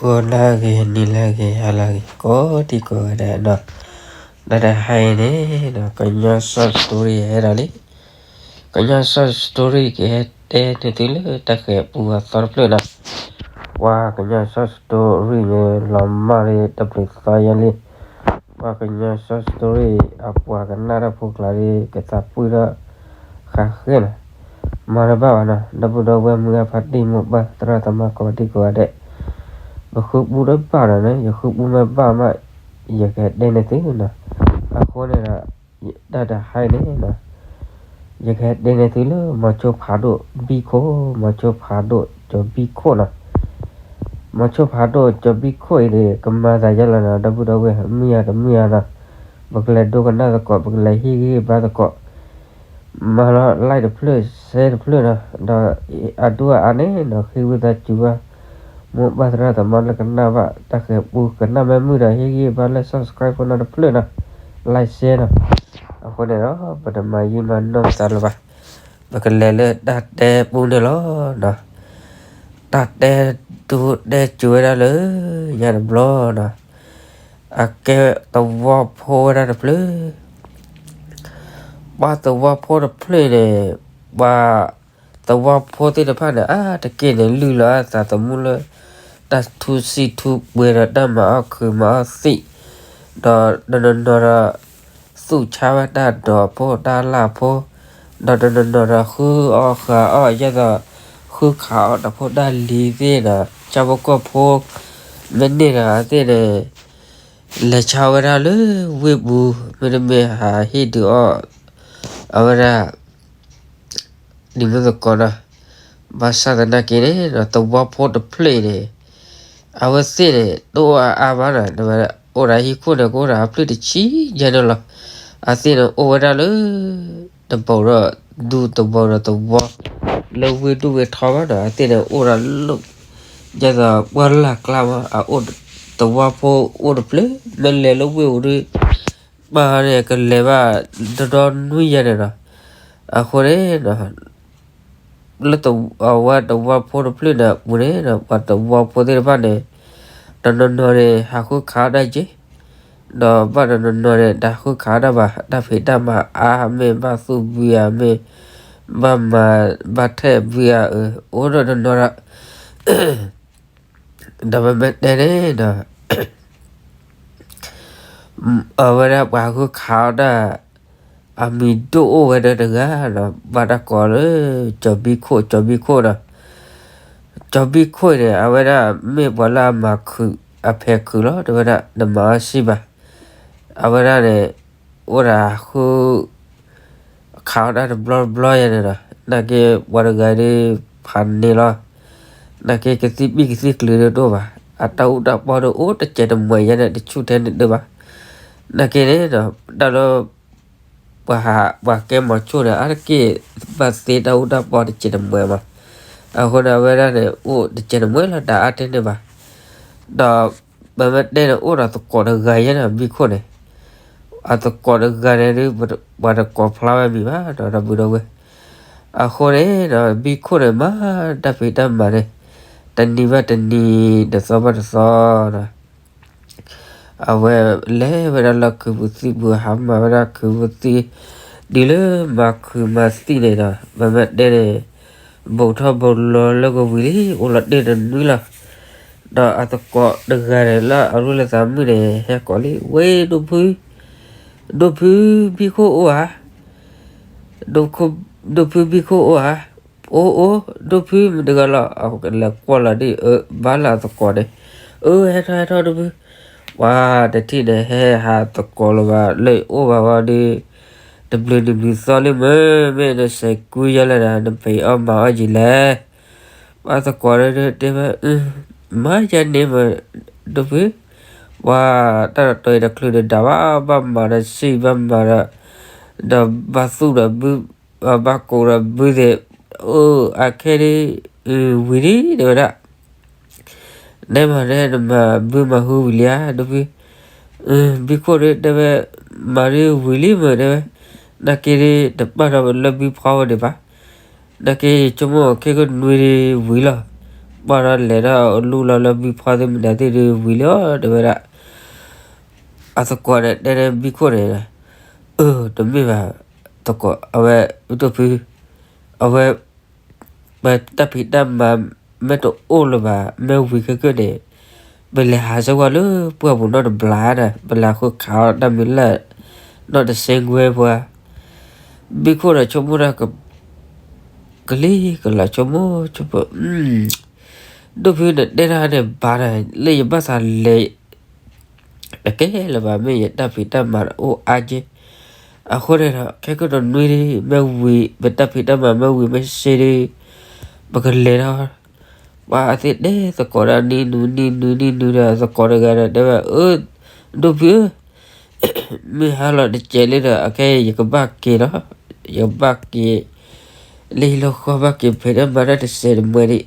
ဂီၤလၢအဂ့ၤ နံၤလၢအဂ့ၤ ဟါလၢအဂ့ၤ ကိးဒံကိးဂၤဒဲးနီၤ, ဒီးတဟါအံၤန့ၣ် ကညီ short story ဟဲဒီးလံ, ကညီ short story ကဟဲတဲန့ၢ်သုလၢတၢ်ဃဲၤပူအသီတဖျၢၣ်နီၤ, ပှၤကညီ short story န့ၣ် လီၤမၢ်လံတဘျုးသီယဲလံ, ပှၤကညီ short story အပှၤကနၣ်တၢ်ဖိကျါလံ ကသးပှၢ်ဒီး ဃးဃဲနီၤ, မၤတဘၣ်ဘၣ်နီၤ, ဒီပုၢ်ဒီဝဲၢ်မုၢ်ဂၢ်ဖါတံၢ်မိၢ်ပၢ်သရၣ်သမါကိးဒံကိးဂၤဒဲး, ပဃုပူတဘၣ်ဒီးန့ၣ် ယဃုပူမ့ၢ်ဘၣ်မး ယကဟဲတဲန့ၢ်သုနီၤ, အဃိန့ၣ်ဒီး တၢ်တဟါအံၤန့ၣ်နီၤ ယကဟဲတဲန့ၢ်သုလၢ မီၤဆိဖးဒိၣ်ဘံၣ်ခိၣ်, မီၤဆိဖးဒိၣ်ကၠီၤဘံၣ်ခိၣ်နီၤ, မီၤဆိဖးဒိၣ်ကၠီၤဘံၣ်ခိၣ်အံၤန့ၣ် ကမၤသးယဲလီၤနီၤ ဒီပုၢ်ဒီဝဲၢ် မုၢ်ယၤတမုၢ်ယၤနီၤ, ပကလဲၤဒိကနၣ်သကိး ပကလဲၤဟ့ၣ်ဂံၢ်ဘါသကိး မၤလီၤ like တဖျၢၣ် share တဖျၢၣ်နီၤ, ဒီးအဒိၣ်အါန့ၣ်နီၤ ဃ့ဝံသးစူၤဘၣ် မိၢ်ပၢ်သရၣ်သမါလၢကနၣ်ဘၣ် တၢ်ဃဲၤပူကနၣ်မ့ၢ်မုာ်ဒီး ဟ့ၣ်ဂံၢ်ဘါလၢ subscribe ဖိနီၤတဖျၢၣ်နီၤ, like share နီၤ, အဃိန့ၣ်ဒီး ပတမၤယံာ်မၤနီၢ်ပသးလၢၤဘၣ်, ပကလဲၤလၢတၢ်တဲပူန့ၣ်လီၤနီၤ, တၢ်တဲဒိတဲစၢၤဝဲဒၣ်လၢ ညါတဘျီနီၤ အကဲသဝီဖိဝဲဒၣ်တဖျၢၣ်, ပှၤသဝီဖိတဖျၢၣ်န့ၣ် ပှၤသဝီဖိသ့ၣ်တဖၣ်န့ၣ် အါတက့ၢ်န့ၣ် လုၢ်လီၤအသးသမူလၢ တၢ်ထူစံၣ်ထူပှဲၤဒီးတၢ်မၤအီၣ်ခုးမၤအီၣ်သံၣ်, ဒီးတနီၤနီၤဒီး သူၣ်ဆါဝဲတၢ်ဒိးဖိတၢ်လၢ်ဖိ, ဒီးတနီၤနီၤဒီးဃုအီၣ်ဃုအီၣ် ယဲသိး ဃုခးအီၣ်တၢ်ဖိတၢ်လံၤသ့ၣ်ဒီး ဆၣ်ဖိကီၢ်ဖိ မ့ၢ်န့ၢ်ဒီးသ့ၣ်န့ၣ် လဲၤဆါဝဲဒၣ်လၢဝ့ၢ်ပူၤ မ့တမ့ၢ်ဟးဟ့ၣ်ဒုးအီၣ် အဝဲဒၣ် ဒ်မုၢ်သကိးနီၤ, ဘၣ်ဆၣ်သနာ်က့န့ၣ်ဒီး သဝီဖိတဖျၢၣ်အံၤန့ၣ် အဝဲသ့ၣ်န့ၣ် တအိၣ်အါအါဘၣ်နီၤ, အိၣ်ဒီးဟံၣ်ခိၣ်န့ၣ် ကအိၣ်ဒီးအဖျၢၣ်တဆံယဲၢ်န့ၣ်လီၤ. အသ့ၣ်န့ၣ်အိၣ်ဝဲဒၣ်လၢ တဘီဒီး ဒူသဝီဒီးသဝီ လၢဝ့ၢ်ဒိၣ်ဝ့ၢ်ထီဘၣ်နီၤ, အသ့ၣ်န့ၣ်အိၣ်ဒီးလၢ ဒ်သိးပှၢ်လၢ်ကျါမး အအိၣ် သဝီဖိအိၣ်တဖျၢၣ် မ့ၢ်လဲၤလၢဝ့ၢ်ပူၤဒီး ဘၣ်န့ၣ် ကလဲၤဘၣ်တဒီနွံယဲၢ်န့ၣ်နီၤ. အဃိန့ၣ် လၢအဝဲသဝီဖိတဖျၢၣ်န့ၣ်အပူၤန့ၣ် ပှၤသဝီဖိသ့ၣ်တဖၣ်န့ၣ် တနီၤနီၤန့ၣ် ဟးဃုခးအီၣ်တၢ်က့ၤ, ဒီးဘၣ်တနီၤနီၤန့ၣ် တဟးဃုခးအီၣ်တၢ်ဘၣ်, တၢ်ဖံးတၢ်မၤအါမ့ၢ် ဘၣ်သူၣ်ဘုယၤမ့ၢ် ဘၣ်မၤ ဘၣ်ထဲးဘုယၤအၢ အိၣ်ဒီးတနီၤဒီး ဒီးပမ့ၢ်တဲန့ၣ်ဒီး အဝဲဒၣ်ပှၤဃုခးအီၣ်တၢ် အမံၤဒိၣ်အိၣ်ဝဲဒၣ်တဂၤဒီး ဘၣ်တၢ်ကိးလၢ ကၠီၤဘံၣ်ခိၣ် ကၠီၤဘံၣ်ခိၣ်ဒီး ကၠီၤဘံၣ်ခိၣ်န့ၣ် အဝဲဒၣ်မ့ၢ်ပှၤလၢအမၤခုး အဖဲးခုးလီၤ တဲဝဲဒၣ် တမၤအီၣ်စံၣ်ဘၣ်. အဝဲဒၣ်န့ၣ် အိၣ်ဒီးဃု ခးအီၣ်တၢ်တဘျီတဘျီယဲန့ၣ်ဒီး နာ်က့ပှၤတဂၤဒီး ဖးန့ၢ်လီၤ. နာ်က့ကသံၣ်ဘံၣ်ကသံၣ်ကျုၤဒီးတအိၣ်ဘၣ်. အတၢ်အူတၢ်ပီဒီးအိၣ်တစဲးတမှဲးယဲန့ၣ် တဆူၣ်ထဲန့ၣ်ဒၣ်ဘၣ်. နာ်က့န့ၣ်ဒီး တၢ်လၢ ပှၤဟး ပှၤကဲမီၤဆိန့ၣ် အါတက့ၢ် ဘၣ်သ့တၢ်အူတၢ်ပီတစဲးတမှဲးမး. အဃိန့ၣ် အဝဲဒၣ်န့ၣ် အိၣ်တစဲးတမှဲးလီၤ တအါထဲန့ၣ်ဘၣ်. ဒီး ပမ့ၢ်တဲန့ၣ် အိၣ်ဒီးသကိးတဂၤယဲန့ၣ် ဘံၣ်ခိၣ်န့ၣ် အသကိးတဂၤန့ၣ်ဒုး ပှၤတကိးဖျါဝဲမံၤဘၣ်ဒီး ဒီပုၢ်ဒီဝဲၢ်. အဃိန့ၣ်ဒီး ဘံၣ်ခိၣ်န့ၣ် မၤတၢ်ဖံးတၢ်မၤန့ၣ် တနံၤဘၣ်တနံၤ တသီဘၣ်တသီဒီး အဝဲလဲၤဝဲဒၣ်လၢခုးပူၤသံၣ်ပူၤ ဟးမၤဝဲဒၣ်ခုးပူၤသံၣ် ဒ်လၢမၤခုးမၤသံၣ်န့ၣ်ဒီး ပမ့ၢ်တဲန့ၣ် ဘူးထီၣ်ဘူးလီၤလၢကဝံၤလံ အိၣ်လီၤတဲာ်တနွံလီၤ. ဒီးအသကိးတဂၤန့ၣ် လၢအရ့လိာ်သးမုၣ်န့ၣ် ဟဲကိးလံ ဝဲဒိၣ်ဖု ဒိၣ်ဖု ဘံၣ်ခိၣ်အိၣ်ဧါ, ဒိၣ်ဖု ဘံၣ်ခိၣ်အိၣ်ဧါ, အိၣ်အိၣ် ဒိၣ်ဖု မတၤတဂၤလီၤ လဲၤကွၢ်လီၤဒ်အၢ ဘၣ်လၢအသကိးန့ၣ်, အၢ ဟဲထီၣ်ဟဲထီၣ် ဒိၣ်ဖု, ပှၤတထံၣ်န့ၣ် ဟဲဟးသကိးလၢၤဘၣ် လၢအိၣ်ဘၣ်ဝဲဒီး တဘျုးနံၤဘျုးသီလံမ့ၢ် မ့ၢ်နစဲးကူယဲလဲၣ်ဒီး နဖံးအီၣ်မၤအီၣ်ယံာ်လဲၣ်. ပှၤသကိးန့ၣ်တဲဝဲ မၤယၤန့ၣ်မ့ၢ် ဒိၣ်ဖု, ပှၤတၢ်တတီၤအံၤတချုးတဒၣ်ဘၣ် ဘၣ်မၤဒီးစံၣ် ဘၣ်မၤဒီး ဒီးဘၣ်သူၣ်ဒီးဘု ဘၣ်ကိးဒီးဘုသ့ၣ်, အိၣ်အခဲဒ် ဝံၤလံ တဲဝဲဒၣ်, နဲမၤန့ၣ် နမၤဘုမၤဟုဝံၤလံဧါ ဒိၣ်ဖု, ဘံၣ်ခိၣ်ဒ်တဲဝဲ မၤဒ်ဝံၤလံမ့ၢ်တဲဝဲ, နာ်က့ဒ်တပာ်ထီၣ်လၢဘုဖီဝဲဒံးဘၣ်, နာ်က့ဆိကမိၣ်ခဲကနွံဒ်ဝံၤလီၤ, ပှၢ်ဒီးလဲၤထီၣ်လူလီၤလၢဘံဖီသ့ၣ်မနုၤသ့ၣ်ဒီးဝံၤလံအီၤ တဲဝဲဒၣ်. အသကိးန့ၣ်တဲန့ၣ်ဘံခိၣ်န့ၣ်, အၢ တမ့ၢ်ဘၣ်, သကိး အဝဲ ဒိၣ်ဖု အဝဲ ပတၢ်ဖံးတၢ်မၤမ့ၢ်တအိၣ်လၢၤဘၣ် မ့ၢ်ဝံၤခဲကၢၢ်န့ၣ် ပလဲၤဟးစၢၤဝဲလၢပှၢ်ပူၤနီတဘျီဒီး ပလဲၤဃုခးအီၣ်တၢ်မံၤလၢ် နီတစ့ကွဲပှၤ. ဘံခိၣ်ဒီးဆိကမိၣ်တၢ် ကလံၤကလးဆိကမိၣ်ဆိကမိၣ်, ဒိၣ်ဖုန့ၣ်တဲတၢ်န့ၣ်ဘၣ်ဒီး လၢယဘၣ်သးလဲၤ တကဲလၢၤဘၣ် မ့ၢ်ယတၢ်ဖံးတၢ်မၤအိၣ်အါက့. အဃိန့ၣ်ဒီး ခဲကနွံဒီး မ့ၢ်ဝံၤ ပတၢ်ဖံးတၢ်မၤမ့ၢ်ဝံၤမ့ၢ်စ့ဒီး ပကလဲၤဒီး ပှၤအသ့ၣ်တဲသကိးဒီးနံၤနုၤနံၤနုၤနံၤနုၤဒီး သကိးတဂၤဒီးတဲဝဲ အၢ ဒိၣ်ဖုဧၢ, မ့ၢ်ဟါလီၤတစဲးလံဒီး အခဲအံၤယကဘၣ်က့ၤလီၤ, ယကဘၣ်က့ၤ လၢဟံၣ်လၢဃီဘၣ်က့ၤဖံးတၢ်မၤတၢ်တစဲးတမှဲဒံး.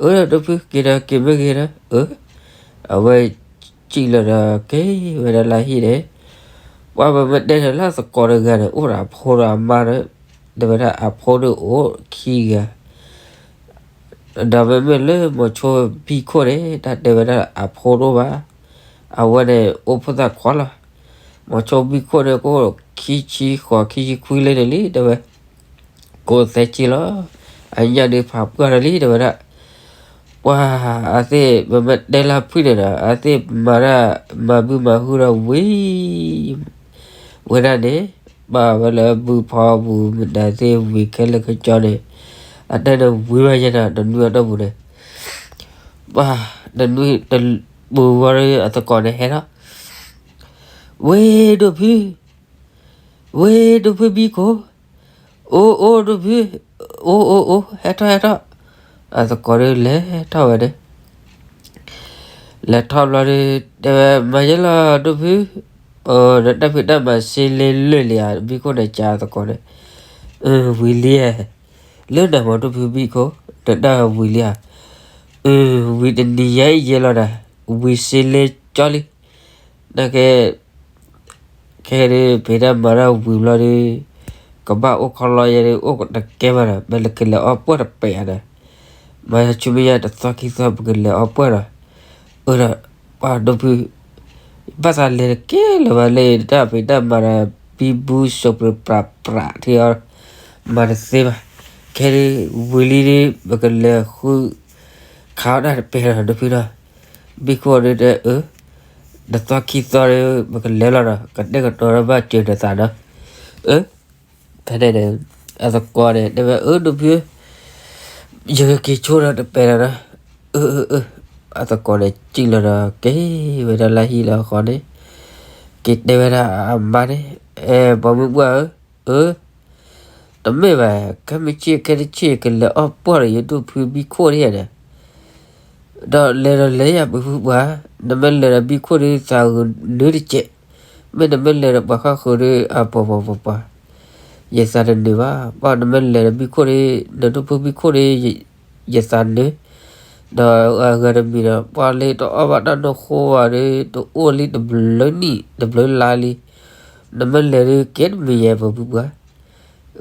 အၢ ဒိၣ်ဖုက့ၤဒီးက့ၤမ့ၢ်ဂ့ၤဒီး အၢ အဝဲ စံၣ်လီၤဒီးက့ၤဝဲဒၣ်လၢဟံၣ်န့ၣ်, ပှၤပမ့ၢ်တဲန့ၣ်လၢသကိးတဂၤန့ၣ် အိၣ်ဒီးအဖိဒီးအမါဒီး တဲဝဲဒၣ်အဖိဒီးအိၣ်ခံဂၤ, ဒီးမ့မ့ၢ်လၢမိၤဆိဘံခိၣ်န့ၣ် တၢ်တဲဝဲဒၣ်အဖိတအိၣ်ဘၣ်, အဝဲန့ၣ်အိၣ်ဖိသၣ်ခွါလီၤ. မိၤဆိဘံခိၣ်န့ၣ် ကအိၣ်ခံဆံဃိးခံဆံခွံလံန့ၣ်လံ တဲဝဲ ကိးသဲက့ၤလီၤ. အညၣ်ဒုးဖးပှၢ်ဒီးလံ တဲဝဲဒၣ်. ပှၤအသ့ၣ် ပမ့ၢ်တဲလၢဖုၣ်န့ၣ်ဒီး အသ့ၣ်မၤတၢ် မၤဘုမၤဟုဒီးဝံၤ ဝဲဒၣ်န့ၣ် ဘၣ်ဝဲလၢဘုဖီပူၤမတၤသ့ၣ်ဝံၤခဲလၢာ်ခဲဆ့န့ၣ် အတၢ်န့ၣ်ဝံၤဘၣ်ယဲနီၤ တနွံအတီၢ်ပူၤန့ၣ် ပှၤ တနွံတပူၤဝံၤဒီးအသကိးန့ၣ်ဟဲထီၣ် ဝ့ၢ်ဒိၣ်ဖု ဝ့ၢ်ဒိၣ်ဖုဘံခိၣ်, အိၣ်အိၣ်ဒိၣ်ဖု, အိၣ်အိၣ်အိၣ် ဟဲထီၣ်ဟဲထီၣ်, အသကိးဒီးလဲၤထီၣ်ဝဲန့ၣ်, လဲၤထီၣ်ဘျီဒီး တဲဝဲ မၤယဲလီၤဒိၣ်ဖု, နတၢ်ဖံးတၢ်မၤစ့လ့လၢာ်လံဧါ ဘံခိၣ်န့ၣ်ကးအသကိးန့ၣ်, ဝံၤလံဧါ, လၢနမၤဒိၣ်ဖုဘံခိၣ်, နတၢ်ဝံၤလံဧါ, ဝံၤတနံၤညါအံၤယဲလီၤဒီး, ဝံၤစ့လ့ကၠီလံ နကဲ, ခဲအံၤဒီး ဖံးတၢ်မၤတၢ်ဝံၤဘျီဒီး, ကဘၣ်အိၣ်ခီလီယဲဒီး အိၣ်တကဲဘၣ်ဒီး မ့ၢ်လၢကလဲၤအီၣ်ပှၢ်တပဲာ်ဧါဒီး, မၤဆူမဲာ်ညါတသီခံသီ ပကလဲၤအီၣ်ပှၢ်ဒီး, အၢဒီး, ပှၤဒိၣ်ဖု, ဘၣ်သးလဲၤတကဲလၢၤဘၣ်လၢ တၢ်ဖံးတၢ်မၤဒီး ဘံဘူစူးပြးပြးထံအီၤ, မၤတသ့ဘၣ်, ခဲအံၤဒီး ဝံၤလံဒီး ပကလဲၤဃု ခးအီၣ်တၢ်တပဲာ်ဒီး ဒိၣ်ဖုဒီး, ဘံခိၣ်ဒီးတဲအၢ, တသီခံသီဒီး ပကလဲၤလီၤဒီး ကတဲာ်ကတီၤဒီးဘၣ်စၢၤနသးဒီး, အၢ, ဖဲန့ၣ်ဒီး အသကိးန့ၣ် တဲဝဲ အၢ ဒိၣ်ဖု, ယကက့ၤဆိဒီးတပဲာ်ဒီးဒီး, အၢ အၢ အၢ, အသကိးန့ၣ်စံၣ်လီၤဒီး က့ၤဝဲဒၣ်လၢဟံၣ်လီၤဃီန့ၣ်, က့ၤတဲဝဲဒၣ်အမါန့ၣ်, အဲ ပိာ်မုၣ်ပှၢ်ဧၢ, အၢ တမ့ၢ်ဘၣ်, ခဲမုၢ်ဆ့ၣ်ခဲတဆ့ၣ် ကလဲၤအီၣ်ပှၢ်ဒီးယဒိၣ်ဖုဘံခိၣ်န့ၣ်ဒီး, ဒီးလဲၤဒီးလဲၤယၤ ပှၤဖုပှၢ်, နမ့ၢ်လဲၤဒီးဘံခိၣ်ဒီး သးဂုာ်နၢတစဲး, မ့ၢ်နမ့ၢ်လဲၤဒီးပှၤဃၣ်ဃုာ်ဒီး အပှၤပှၤပှၤပှၤ, ယသးတနုာ်ဘၣ်, ဘၣ်နမ့ၢ်လဲၤဒီးဘံခိၣ်ဒီး နဒိၣ်ဖုဘံခိၣ်ဒီး ယသးနုာ်, ဒီးအဂၤတမံၤဒီး ပှၤလၢတအီၣ်ဘၣ်တၢ်နီၢ်ခိဘၣ်ဒီး တအိၣ်လံတဘျုးနံၣ် တဘျုးလါလံ, နမ့ၢ်လဲၤဒီးကဲတမံၤယဲ ပှၤဖုပှၢ်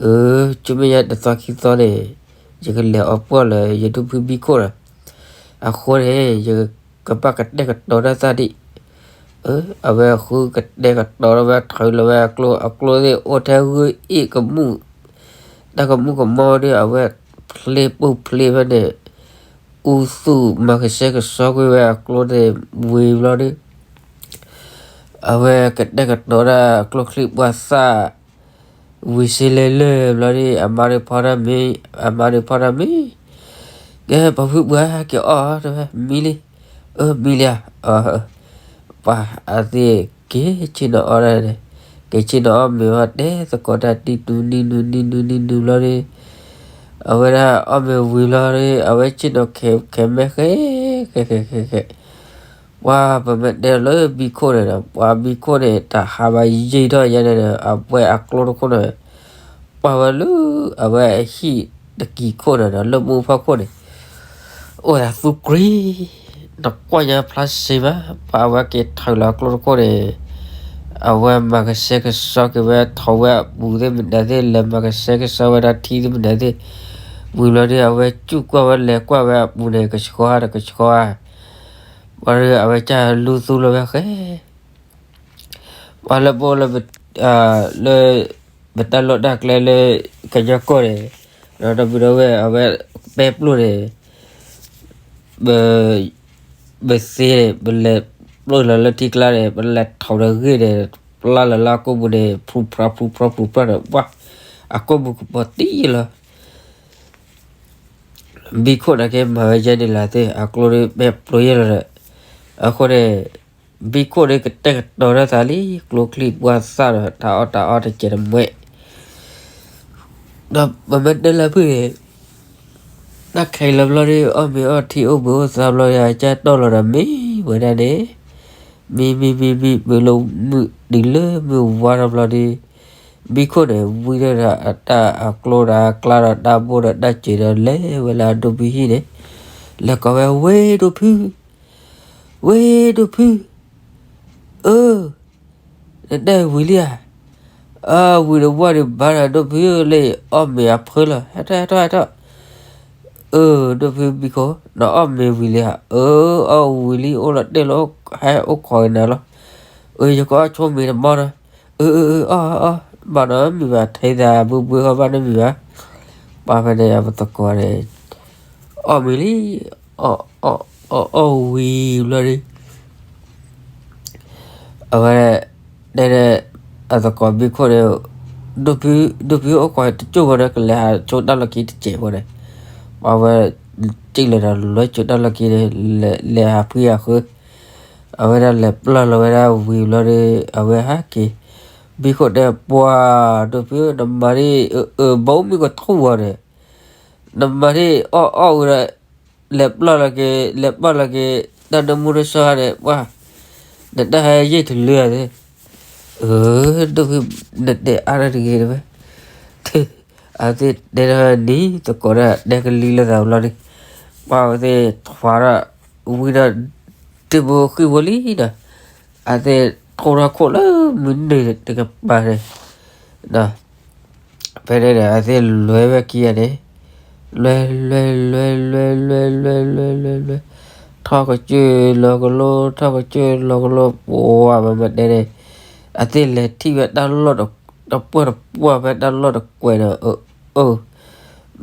အၢ ဆူမဲာ်ညါတသီခံသီန့ၣ် ယကလဲၤအီၣ်ပှၢ်လၢယဒိၣ်ဖုဘံခိၣ်ဒီး, အဃိန့ၣ် ယကဘၣ်ကတဲာ်ကတီၤတၢ်သးဒံး, အၢ အဝဲဃုကတဲာ်ကတီၤဒီးဝဲ ထုးလီၤဝဲအကျိ အကျိသ့ၣ်အိၣ်ထဲဂုၢ်အ့ၣ်ကမူၣ်, တၢ်ကမူၣ်ကမီၤဒီး အဝဲဖျ့ပိာ်ဖျ့ဖဲန့ၣ်, အူသူၣ်မၤကဆှဲကဆှီကွံာ်ဝဲအကျိသ့ၣ်ဝံၤဘျီဒီး အဝဲကတဲာ်ကတီၤဒၣ်ကျိချံမျိာ်သၣ်, ဝံၤစ့လ့လၢာ်ဘျီဒီး အမါဒီးဖီတၢ်မံ, အမါဒီးဖီတၢ်မံ, ကဲ ပှၤဖုပှၢ် က့ၤအီၣ်တဝဲ မံလံ, အၢ မံလံဧါ, ပှၤအသ့ၣ်က့ၤဆ့ၣ်နီၤအီၣ်ဒၣ်န့ၣ်, က့ၤဆ့ၣ်နီၤအီၣ်မ့ၤဝဲတဲသကိးတၢ် တံၢ်နံၤနံၤနံၤနံၤနံၤနံၤနံၤဘျီဒီး အဝဲဒၣ်အီၣ်မ့ၤဝံၤဘျီဒီး အဝဲဆ့ၣ်နီၤခဲခဲမဲာ်ဃဲ ဃဲဃဲဃဲဃဲ, ပှၤပမ့ၢ်တဲလၢဘံခိၣ်န့ၣ်ဒီး ပှၤဘံခိၣ်န့ၣ် တၢ်ဟးဘၣ်ယံာ်ထီၣ်ယဲန့ၣ်ဒီး အဝဲအကျိတခိၣ်န့ၣ် ပှၤဝဲလၢ အဝဲအဟံၣ်တကံၤခိၣ်န့ၣ်ဒီး လၢမူဖီခိၣ်န့ၣ် အိၣ်ဝဲဒၣ်သူကြံ, နကွၢ်ညါဖျါစ့မး ပှၤအဝဲက့ၤထုးလီၤအကျိတခိၣ်န့ၣ် အဝဲမၤကဆှဲကဆှီက့ၤဝဲ ထုးဝဲအပူၤသ့ၣ်မနုၤသ့ၣ် လဲၤမၤကဆှဲကဆှီဝဲဒၣ်ထံသ့ၣ်မနုၤသ့ၣ်, ဝံၤလီၤဒီး အဝဲစူၢ်ကွၢ်ဝဲလဲၤကွၢ်ဝဲအပူၤန့ၣ် ကဆှီဧါဒီးကဆှီဧါ, ပှၤဒီးအဝဲကၢ်လူသူလီၤဝဲဃဲ, ပှၤလၢပအိၣ်လၢ လၢ ပတၢ်လီၢ်တၢ်ကျဲလၢ ကညီကီၢ်န့ၣ်, ဒီပုၢ်ဒီဝဲၢ် အဝဲပဲပျိၢ်န့ၣ် ပသ့န့ၣ် ပလဲၤပျိၢ်လီၤလၢထံကျါန့ၣ် ပလဲၤထီၣ်ဒီးဂ့ၢ်န့ၣ် ပျၢ်လီၤလၢအကိာ်ပူၤန့ၣ် ဖူဖျါဖူဖျါဖူဖျါန့ၣ် ပှၤ အကိာ်ပူၤကပီၤတံၢ်လီၤ. ဘံခိၣ်န့ၣ်က့မၤဝဲယဲန့ၣ်လီၤသ့ၣ် အကျိဒ်ပဲပျိၢ်ယဲလီၤဒီး, အဃိန့ၣ် ဘံခိၣ်ဒ်ကတဲာ်ကတီၤထီၣ်သးလံ ကျိချံမျိာ်သၣ်ဒီး တၢ်အီၣ်တၢ်အီတကဲးတမှဲ, ဒီးပမ့ၢ်တဲလၢဖုၣ်န့ၣ် တၢ်ခဲလၢာ်ဘျီဒီး အီၣ်မ့ၤအီထံအိၣ်ဘှံးအိၣ်သါဘျီဒီး အကၢ်တီၢ်လီၤဒီးမံဝဲဒၣ်န့ၣ်, မံမံမံမံ မုၢ်လၢမုၢ်ဝါထီၣ်ဘျီဒီး ဘံခိၣ်န့ၣ် ဝံထီၣ်ဒီးအတၢ်အကျိဒီးအကျါဒီးတၢ်ဘိဒီးတၢ်စဲၤဒီး လဲၤဝဲလၢအဒိၣ်ဖုဟံၣ်န့ၣ်, လဲၤကိးဝဲ ဝ့ၢ်ဒိၣ်ဖု, ဝ့ၢ်ဒိၣ်ဖု, အၢ နတၢ်ဝံၤလံဧါ, အၢ ဝံၤတဝီဒီးဘၣ်ဒီး ဒိၣ်ဖုလၢအီၣ်မ့ၤအဖၢလီၤ ဟဲထီၣ်ဟဲထီၣ်ဟဲထီၣ်, အၢ ဒိၣ်ဖုဘံခိၣ် နအီၣ်မ့ၤဝံၤလံဧါ, အၢ အီၣ်ဝံၤလံ အိၣ်လီၤတဲာ်လီၤ ဟဲအိၣ်ခိးကနၤလီၤ, အၢ ယကအီၣ်ဆိမ့ၤတမီၢ်နီၤ, အၢ အၢ အၢ အီၣ် အီၣ် ဘၣ်နီတမံၤဘၣ် ထဲသးဘှ့ဘှ့ဃီဘၣ်နီတမံၤဘၣ်, ပှၤဖဲန့ၣ် အပသကိးန့ၣ် အီၣ်မ့ၤလံ, အီၣ်ဝံၤဘျီဒီး အဝဲ တဲဒၣ် အသကိးဘံခိၣ်န့ၣ်, ဒိၣ်ဖု ဒိၣ်ဖုအိၣ်ခိးတစိၢ်ဖိန့ၣ် ကလဲၤဟးဆိတၢ်လီၢ်ခံတစဲးဖိန့ၣ်, ပှၤဝဲ စံၣ်လဲၤဒီးလဲၤဆိတၢ်လီၢ်ခံန့ၣ်, လဲၤဟးဖှံဟးဃု, အဝဲဒၣ်လဲၤပျၢ်လီၤဝဲဒၣ်ဝံၤဘျီဒီး အဝဲဟဲက့ၤ, ဘံခိၣ်တဲပှၤ, ဒိၣ်ဖု နမၤဒ်အၢ အၢ ဘီမုၢ်ကထူၣ်ဝဲန့ၣ်, နမၤဒ်အီၣ်အီၣ်ဝံၤဒီး လဲၤပျၢ်လီၤက့ၤ လဲၤပျၢ်လီၤက့ၤ တၢ်နၢမူတစီန့ၣ် ပှၤ နတၢ်ဟဲယံာ်တလၢဧါသ့ၣ်, အၢ ဒိၣ်ဖု နတဲအါတၢ်တဂ့ၤတဝဲ, အဝဲသ့ၣ်တဲဒၣ်နံၤသကိးဒၣ် တဲကလံၤလၢသးဘျီန့ၣ်, ပှၤအဝဲသ့ၣ်ထွးဒီး ဝံၤဒီး တ့ဘိဃံဖိလံဒီး အဝဲသ့ၣ်ထိၣ်ထီၣ်ခိၣ်လၢမုၢ်နုာ်တကပၤန့ၣ်, ဖဲန့ၣ်ဒီး အဝဲသ့ၣ်လဲၤဝဲခံဂၤန့ၣ်, လဲၤ လဲၤ လဲၤ လဲၤ လဲၤ လဲၤ လဲၤ လဲၤ ထီၣ်ကစၢၢ်လီၤကလိ ထီၣ်ကစၢၢ်လီၤကလိ ပှၤမၤမၤတဲန့ၣ်, အဝဲသ့ၣ်လဲၤထံၣ်ဝဲတၢ်လီၢ်တပှဲၤတပှဲၤဖဲတၢ်လီၢ်တကွဲးဒီး အၢ အၢ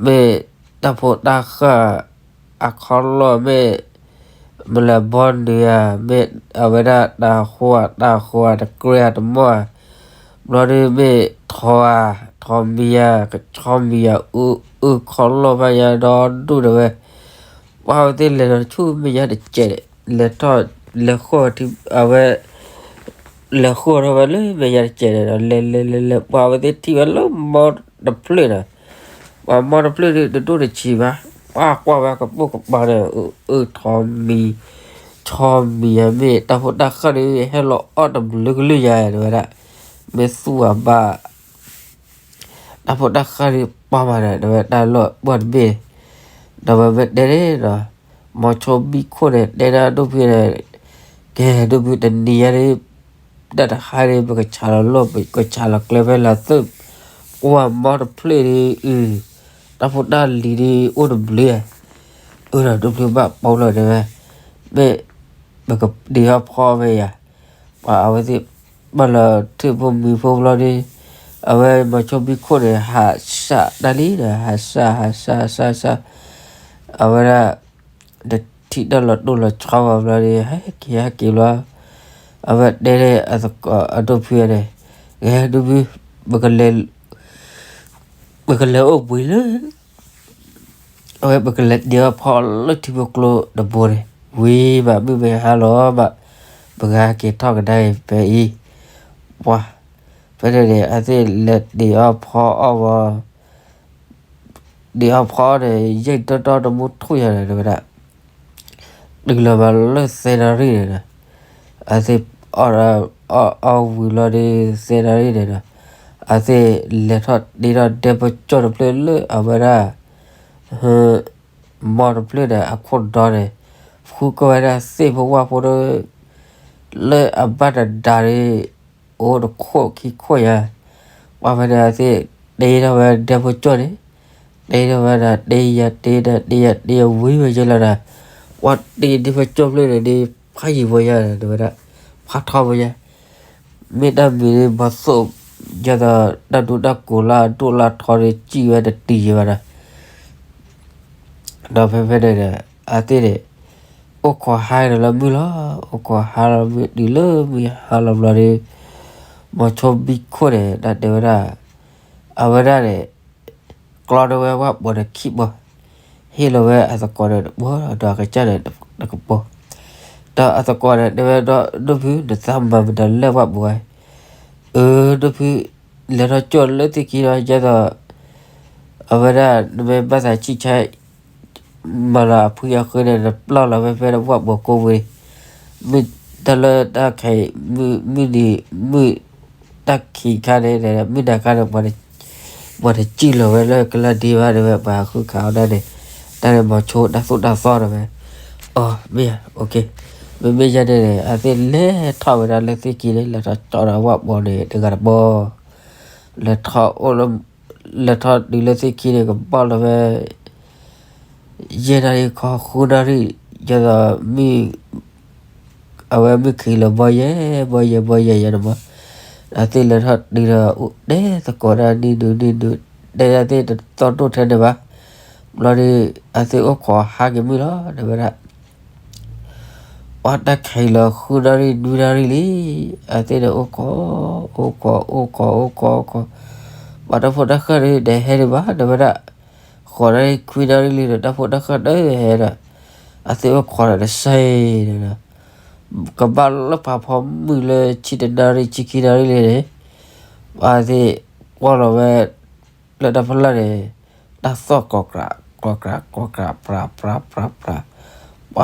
မ့ၢ်တၢ်ဖိတၢ်ဃၢ် အခီလီၢ်မ့ၢ် မလဲၤဘီနုၤဧါ, မ့ၢ်အဝဲဒၣ်တၢ်ဃိဧါ တၢ်ဃိဧါ တကြၢးဧါ တမီၢ်ဧါ, ဘျီဒုးမ့ၢ်ထီဧါ ထီမံၤဧါ ကဆီမံၤဧါ အုၣ်အုၣ်ခီလီၢ်ဖးယါဒီဒူၣ်ဒီးဝဲ, ပှၤအဝဲသ့ၣ်လဲၤဒီးဆူမဲာ်ညါတစဲးန့ၣ် လဲၤထီၣ် လဲၤဃီၢ်ထံ အဝဲ လဲၤဃီၢ်ထီၣ်ဝဲလၢမဲာ်ညါတစဲးန့ၣ်ဒီး လဲၤလဲၤလဲၤလဲၤ ပှၤအဝဲသ့ၣ်ထံၣ်ဝဲလၢမီတဖျၢၣ်န့ၣ်, ပှၤမီတဖျၢၣ်ဒုး တဒိၣ်တဆံးဘၣ်, ပှၤကွၢ်ဝဲကပိာ်ကပၤန့ၣ် အုၣ်အုၣ်ထီမံၤ ဆီမံၤဧါ မ့ၢ်တၢ်ဖိတၢ်ဃၢ်ဒုး ဟဲလီၤအီၣ်တဘျုးကလုာ်ညါတဲဝဲဒၣ်, မ့ၢ်သူၣ်အဘၣ် တၢ်ဖိတၢ်ဃၢ်ဒုးပှၤမၤဒီး တဲဝဲတၢ်လီၢ်ပှၢ်တဘ့ၣ်, ဒီးဝဲမ့ၢ်တဲန့ၣ်ဒီး မီၤဆိဘံၣ်ခိၣ်န့ၣ် တဲဒၣ်ဒိၣ်ဖုန့ၣ်, ကဲ ဒိၣ်ဖုတနံၤညါဒုး တၢ်တဟါဒုး ပကဆးလီၤလီၢ် ပကဆးလီၤကျဲဖဲလၢသုး, ကွၢ်မီတဖျၢၣ်ဒုး အု တၢ်ဖိတၢ်လံၤဒုး အိၣ်တဘျုးဧါ, အၢ ဒီးဒိၣ်ဖုဘၣ်ပိာ်လီၤတဲဝဲ, မ့ၢ် ပကဒံးအီၣ်ဖီအီၣ်ဝဲယၤ, ပှၤအဝဲသ့ၣ် ဘၣ်လီၤထံၣ်ဖိမံၤဖိဘျီဒုး, အဝဲမီၤဆိဘံၣ်ခိၣ်န့ၣ် ဟးစးတၢ်လံဒီး ဟးစး ဟးစး ဟးစး ဟးစး, အဝဲဒၣ် တထံၣ်တၢ်လီၤတိၢ်လီၤဆီဘၣ်ဘျီဒုး ဟဲက့ၤဟဲက့ၤလီၤ, အဝဲတဲန့ၣ် အသကိးအဒိၣ်ဖုန့ၣ်, ဂဲၤဒိၣ်ဖု ပကလဲၤ ပကလဲၤအိၣ်ဘှံးလၢ အဝဲပကလဲၤဒံးအီၣ်ဖီလၢထံဖိကျိတဘိန့ၣ်, ဝံၤဘၣ်မုၢ်မ့ၢ်ဟါလီၤဘၣ်, ပကဟဲက့ၤထီၣ်ကဒါအံၤဖဲအံၤ, ပှၤ ဖဲန့ၣ်န့ၣ် အဝဲသ့ၣ်လဲၤဒံးအီၣ်ဖီအီၣ်ဝဲ, ဒံးအီၣ်ဖီအီၣ်န့ၣ် ယံာ်တီတီတမူထူၣ်ယၤန့ၣ် တဲဝဲဒၣ် တုၤလီၤဘၣ်လၢသၢနၣ်ရံၣ်န့ၣ်ဒီး, အဝဲသ့ၣ်အီၣ်ဒီး အီၣ် အီၣ်ဝံၤလီၤဒီး သၢနၣ်ရံၣ်န့ၣ်ဒီး, အဝဲသ့ၣ်လဲၤထီၣ်တ့ထီၣ်ဒဲဖိကၠီၣ်တဖျၢၣ်လၢအဝဲဒၣ် မီတဖျၢၣ်န့ၣ် အခိၣ်ဒီန့ၣ်, ဃုကဝဲဒၣ်သ့ၣ်ဖိဝၣ်ဖိဒီး လၢအဘၣ်တဒါန့ၣ် အိၣ်တခိၣ်ခံခိၣ်ယၤ, ပှၤဖဲန့ၣ်အဝဲသ့ၣ်တ့ထီၣ်ဝဲဒဲဖိကၠီၣ်န့ၣ်, တဲထီၣ်ဝဲဒၣ် တဲယၤတဲဒၣ် တဲယၤတဲယၤဝံၤဝဲယဲလီၤဒီး, ပှၤတ့ဒ်ဖဲကၠိဖျၢၣ်န့ၣ်ဒ် ဖးယံၤဝဲယါဒီးဝဲဒၣ်, ဖးထီဝဲယါ, မ့ၢ်တၢ်မံၤဒ် ဘီသိၣ်, ယဲသိးတၢ်ဒူတၢ်ကိးလၢအဒိၣ်လၢအထီဒ် စံၣ်ဝဲတတုၤယဲဘၣ်ဒီး, ဒီးဖဲဖဲန့ၣ်ဒီး အသ့ၣ်န့ၣ် အိၣ်ခိးဟါဒီးလၢမုၢ်လီၤ. အိၣ်ခိးဟါလီၤမုၢ်တုၤလၢမုၢ်ဟါလီၤဘျီဒီး, မီၤဆိဘံခိၣ်န့ၣ် တၢ်တဲဝဲဒၣ်, အဝဲဒၣ်န့ၣ် ကျီန့ၢ်ဝဲဝၣ်ပီၤန့ၣ်ခံပီၤ, ဟ့ၣ်လီၤဝဲအသကိးန့ၣ်တပီၤ ဒီးအကစၢ်န့ၣ်တပီၤ, ဒီးအသကိးန့ၣ်တဲဝဲဒၣ် ဒိၣ်ဖု နသးမၤမတၤလၢဝၣ်ပီၤဧါ, အၢ ဒိၣ်ဖု လဲၤထီၣ်ကၠိၣ်လၢသ့ၣ်ခံဒီး ယဲသိး အဝဲဒၣ်နမ့ၢ်ဘၣ်သးဆံၣ်ဆါ မၤလီၤအဖှံအဃၢန့ၣ် နပျၢ်လီၤဝဲဖဲဝၣ်ပီၤကိးဝ့ၤ, မုၢ်တၢ်လၢတၢ်ခဲအံၤ မုၢ်နံၤမုၢ် တၢ်ခံးခါန့ၣ် မုၢ်နၤခါန့ၣ် ပှၤတစံၣ်လီၤဝဲလၢကလၢဒ့ဘၣ်တဲဝဲ ပှၤဃုခးအီၤဒၣ်န့ၣ်, တၢ်န့ၣ်မီၤဆိတၢ်သိၣ်တၢ်သီတဲဝဲ, အီ မ့ၢ်ဧါ မ့မ့ၢ်ယဲန့ၣ်န့ၣ် အသ့ၣ်လဲၤထီၣ်ဝဲဒၣ်လၢသ့ၣ်ခံန့ၣ် လဲၤထီၣ်ကၠီဒီးဝၣ်ပီၤန့ၣ် တဂၤတဘီ လဲၤထီၣ်အိၣ်လၢ လဲၤထီၣ်တုၤလၢသ့ၣ်ခံန့ၣ် ကဘၣ်လီၤဝဲ ယဲၢ်နၣ်ရံၣ်ခီဃုနၣ်ရံၣ် ယဲသိး အဝဲမုၢ်ခံးလီၤဘီယဲၢ် ဘီယဲၢ် ဘီယဲၢ်ယဲန့ၣ်မး, အသ့ၣ်လဲၤထီၣ်တုၤဒီး အိၣ်တဲသကိးဒၣ်နံၣ်ဒုနံၣ်ဒု တဲဒၣ်သ့ၣ်တသီၣ်ဒိၣ်ထဲန့ၣ်ဘၣ်, ဘျီဒီး အသ့ၣ်အိၣ်ခိးဟါက့ၤမုၢ်လီၤ တဲဝဲဒၣ် ပှၤတၢ်ခံးလီၤဃုနၣ်ရံၣ်နွံနၣ်ရံၣ်လံ, အသ့ၣ်န့ၣ်အိၣ်ခိး အိၣ်ခိး အိၣ်ခိး အိၣ်ခိး အိၣ်ခိး, ပှၤတၢ်ဖိတၢ်ဃၢၣ်န့ၣ် တဟဲဒံးဘၣ် တဲဝဲဒၣ်, ဃိးနၣ်ရံၣ်ခွံနၣ်ရံၣ်လံဒီး တၢ်ဖိတၢ်ဃၢၣ်တဟဲဒီး, အသ့ၣ်အိၣ်ခိးဒီးတစဲးဒီး, ကဘၣ်လၢဖးဖီမုၢ်လၢဆံတနၣ်ရံၣ်ဆံခံနၣ်ရံၣ်လံန့ၣ်, ပှၤသ့ၣ်ကွၢ်လီၤဝဲ လၢတၢ်ဖီလာ်န့ၣ် တၢ်သီၣ်ကျီၤကြး ကျီၤကြး ကျီၤကြး ပြး ပြး ပြး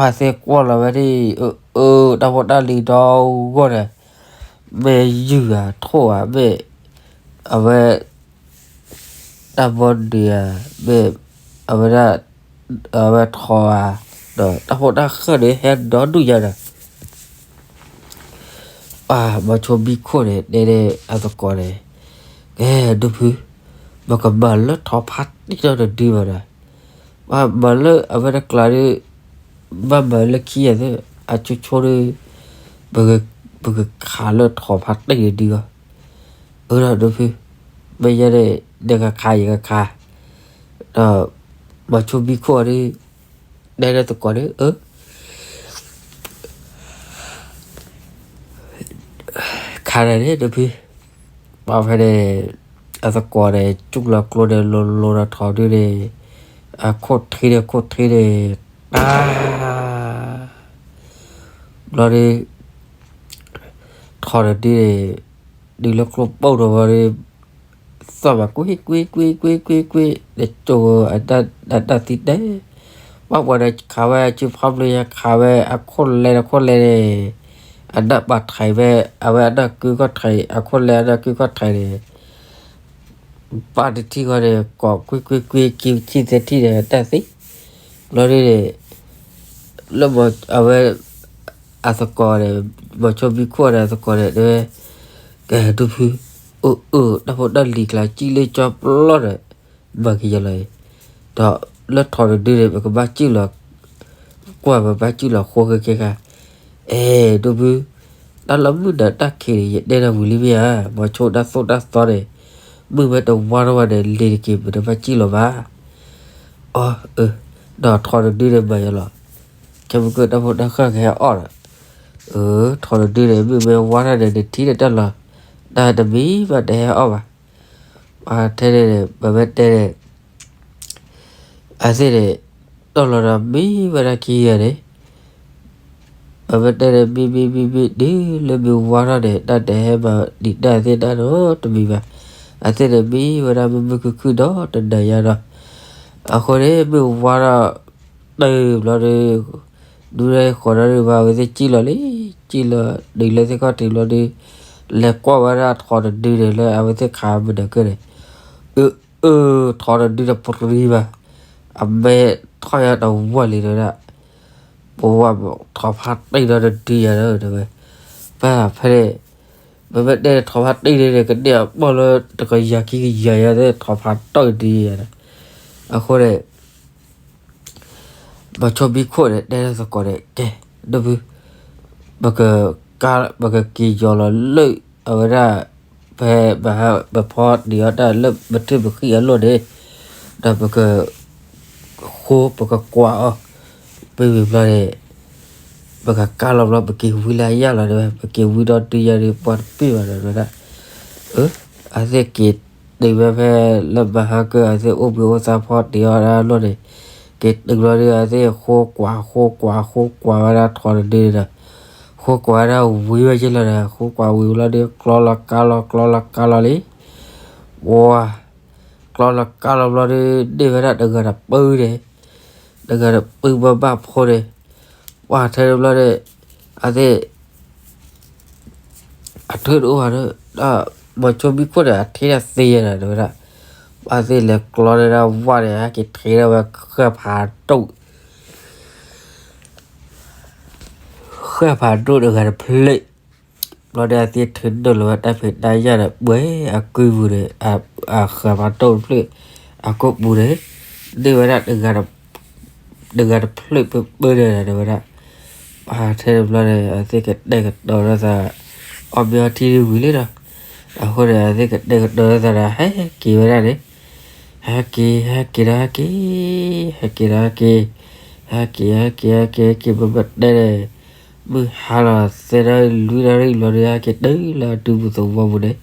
ပြး, ပှၤသ့ၣ်ကွၢ်လီၤဝဲဒၣ် အၢ အၢ တၢ်ဖိတၢ်လံၤဒီဂီၢ်န့ၣ် မ့ၢ်ယုၢ်ဧါ ထိၣ်ဧါ မ့ၢ် အဝဲ တၢ်ဘီဒုးဧါ မ့ၢ် အဝဲဒၣ် အဝဲထီဧါ, ဒီးတၢ်ဖိတၢ်ဃၢၣ်န့ၣ် ဟဲဒီဒူၣ်ညါဒီး ပှၤမီၤဆိဘံခိၣ်န့ၣ် တဲန့ၣ်အသကိးန့ၣ်, ကဲ ဒိၣ်ဖု, ပကမၤလၢထီဖးတံၢ်ထီၣ်တဒုဘၣ်ဒီး, ပမၤလၢအဝဲတကျးဒီး, ဘၣ်မၤလၢခံဂၤသ့ၣ်, အဆိဆိဒီး, ပကခးလၢထီဖးတံၢ်တဒုအီၤ, အၢ ဒီးဒိၣ်ဖု, မ့ၢ်ယဲန့ၣ် နကခးယကခး, ဒီးမီၤဆိဘံခိၣ်ဒီး တဲလၢသကိးန့ၣ် အၢ ခါန့ၣ်န့ၣ် ဒိၣ်ဖု, ပှၤဖဲန့ၣ် အသကိးန့ၣ် ကၠူၣ်လီၤကျိဒီးလိၤလိၤဒီးထီဒုန့ၣ်, အခိၣ်ထံန့ၣ် ခိၣ်ထံန့ၣ်, တၢ် ဘျီဒီး ထီတဒုန့ၣ် ဒုးလၢကျိပိၢ်ဒီးဝဲဒီး သီၣ်ဘၣ်ကွ့ကွ့ကွ့ကွ့ကွ့ကွ့, နကၠိအတၢ်သံတဲ, ဘၣ်ပှၤန့ၣ်ခးဝဲအစုဖီဘျုးယါ ခးဝဲအခိၣ်လဲဒီးခိၣ်လဲန့ၣ်, အနၢ်ပာ်ထံးဝဲ, အဝဲအနၢ်ကုခီၣ်ထံး အခိၣ်လဲအနၢ်ကုခီၣ်ထံးန့ၣ် ပၢ်တထံၣ်ဃီန့ၣ် ကိးကွ့ကွ့ကွ့ ခံထံၣ်သၢထံၣ်န့ၣ် တၢ်သံ, ဘျီဒုန့ၣ် လၢအဝဲ အသကိးန့ၣ်, မီၤဆိဘံခိၣ်န့ၣ် အသကိးန့ၣ် တဲဝဲ, ကဲ ဒိၣ်ဖု, အၢ အၢ တၢ်ဖိတၢ်လံၤကျါ စံၣ်လၢကၠီပျီဒီး မၤက့ၤယလီၤအံၤ, ဒီးလၢထီတဒုန့ၣ် ပကဘၣ်စံၣ်လီၤ, ကွၢ်ပဘၣ်စံၣ်လီၤဃိခဲကဲခါ, အဲ ဒိၣ်ဖု, တၢ်လၢမုၢ်နၤတၢ်ခံးန့ၣ် ယတဲဒီးဝံၤလံမ့ၢ်ဧါ, မီၤဆိတၢ်သိၣ်တၢ်သီန့ၣ်, မုၢ်မ့ၢ်တဝါထီၣ်ဘၣ်န့ၣ် လ့ၤတက့ၤ ပတဘၣ်စံၣ်လီၤဘၣ် အၢ အၢ, ဒီးထီတဒုန့ၣ်မၤယလီၤ, ခဲမုၢ်ကၢၢ်တၢ်ဖိတၢ်ဃၢ်ကဟဲအီၣ်ဒီး, အၢ ထီတဒုန့ၣ် မုၢ်မ့ၢ်ဝါထီၣ်န့ၣ် နထံၣ်န့ၣ်တၢ်လီၤ, တၢ်တမံၤဘၣ်တဟဲအီၣ်ဘၣ်, ထဲန့ၣ်န့ၣ် ပမ့ၢ်တဲန့ၣ် အသ့ၣ်န့ၣ် တီၢ်လီၤဒီးမံဝဲဒၣ်ခံဂၤန့ၣ်, ပမ့ၢ်တဲန့ၣ် မံမံမံမံ တုၤလၢမုၢ်ဝါထီၣ်န့ၣ် တၢ်တဟဲမၤဒံးတၢ်သ့ၣ်တၢ်နီတမံၤဘၣ်, အသ့ၣ်န့ၣ်မံဝဲဒၣ်မုာ်မုာ်ခုၣ်ခုၣ်ဒီးတနၤယါဒီး, အဃိန့ၣ် မုၢ်ဝါထီၣ် တုၤဘျီဒီး ဒူဒၣ်ဃိးဒီးဘၣ် အဝဲသ့ၣ်စံၣ်လီၤလံ, စံၣ်လီၤတုၤလၢသ့ၣ်ခီၣ်ထံးဘျီဒီး လဲၤကွၢ်ဝဲဒၣ်ထီတဒုန့ၣ်လၢအဝဲသ့ၣ်ခးမုၢ်နၤကၢၢ်န့ၣ်, အၢ အၢ ထီတဒုန့ၣ်ပရံဘၣ်, အမဲထီၣ်ညါတဝီလံဒီးဒၣ်, ပဝဲထီဖးတံၢ်ဒီးတဒုယၤဒီး တဲဝဲ, ပၢ်ဖဲန့ၣ် ပမ့ၢ်တဲထီဖးတံၢ်န့ၣ် ကန့ၢ်အဘီၣ်လၢတကယၤခံကယၤယၤသ့ၣ် ထီဖးတံၢ်တဒုယၤဒီး, အဃိန့ၣ် မိၤဆိဘံခိၣ်န့ၣ် တဲလၢသကိးန့ၣ် ကဲ, ဒိၣ်ဖု, ပက, ပကက့ၤယီၤလီၤလၢ အဝဲဒၣ် ဖဲ ပဖီတ့ၢ်အီၤတၢ်လၢပထံပဃံၣ်အလီၢ်န့ၣ်, ဒီးပက ဃိ ပကကွၢ်အီၤ, မ့မ့ၢ်ဘျီန့ၣ် ပကကါလီၤဘျီ ပက့ၤဝံလၢအယၢ်လီၤ တဲဝဲ, ပက့ၤဝံဒီးတုၤယၤဒီး ပှၤတပ့ၢ်ဘၣ်ဒီး တဲဝဲဒၣ်, အဝဲသ့ၣ်က့ၤတုၤဝဲဖဲ လၢမဟါကၢ အဝဲသ့ၣ်အိၣ်ဘှံးအိၣ်သါဖီတ့ၢ်အီၤဒၣ်အလီၢ်န့ၣ်, က့ၤတုၤဘျီဒီး အဝဲသ့ၣ်ဃိကွၢ် ဃိကွၢ် ဃိကွၢ်ဝဲဒၣ်ထီၣ်တဒုန့ၣ်ဒီး, ဃိကွၢ်ဝဲဒၣ်ဝံၤဝဲက့ၤလီၤဒီး ဃိကွၢ်ဝံၤဘျီဒီး ကျီလီၤကါလီၤ ကျီလီၤကါလီၤလံ, ဝါ ကျီလီၤကါလီၤဘျီဒီး န့ၢ်ဝဲဒၣ်တဂၤတပုၢ်န့ၣ်, တဂၤတပုၢ်ဘၣ်ဘၣ်ဖိန့ၣ်, ပှၤထဲန့ၣ်ဘျီန့ၣ်, အဝဲသ့ၣ် အထုးတအိၣ်ဘၣ်ဒီး မိၤဆိဘံခိၣ်န့ၣ် အထံၣ်တၢ်သ့ယဲဒီး တဲဝဲဒၣ်, ပှၤသ့ၣ်လဲၤကျီန့ၢ်ဒၣ်ဝၣ်န့ၣ် ဟဲက့ၤထံၣ်ဒၣ်ဝဲဃၢ်ဖးဒိၣ် ဃၢ်ဖးဒိၣ်တဂၤတဖျၢၣ်, ဘျီဒီး အဝဲသ့ၣ်ထုးနုာ်လီၤဝဲတၢ်ဖံးတၢ်ညၣ်ဒီး ပှဲၤအကုပူၤန့ၣ်, အဃၢ်ဖးဒိၣ်တဖျၢၣ် အကိာ်ပူၤန့ၣ်, န့ၢ်ဝဲဒၣ် တဂၤတဖျၢၣ်ပၢပၢန့ၣ်ဒီး တဲဝဲဒၣ်, ပှၤထဲန့ၣ်ဘျီန့ၣ် အဝဲသ့ၣ်ကတဲာ်ကတီၤလိာ်သး, အီၣ်မ့ၤအီထံဒၣ်ဝံၤလံဒီး, အဃိန့ၣ် အဝဲသ့ၣ်ကတဲာ်ကတီၤလိာ်သးဒီး ဟဲက့ၤဝဲဒၣ်န့ၣ်, ဟဲက့ၤ ဟဲက့ၤဒီးဟဲက့ၤ, ဟဲက့ၤဒီးဟဲက့ၤ, ဟဲက့ၤ ဟဲက့ၤ ဟဲက့ၤ ဟဲက့ၤ မ့မ့ၢ်တဲန့ၣ်, မုၢ်ဟါလီၤသၢနၣ်ရံၣ်လွံၢ်နၣ်ရံၣ်ဘျီဒီး ဟဲက့ၤတုၤလၢအဒူပူၤသဝီပူၤန့ၣ်,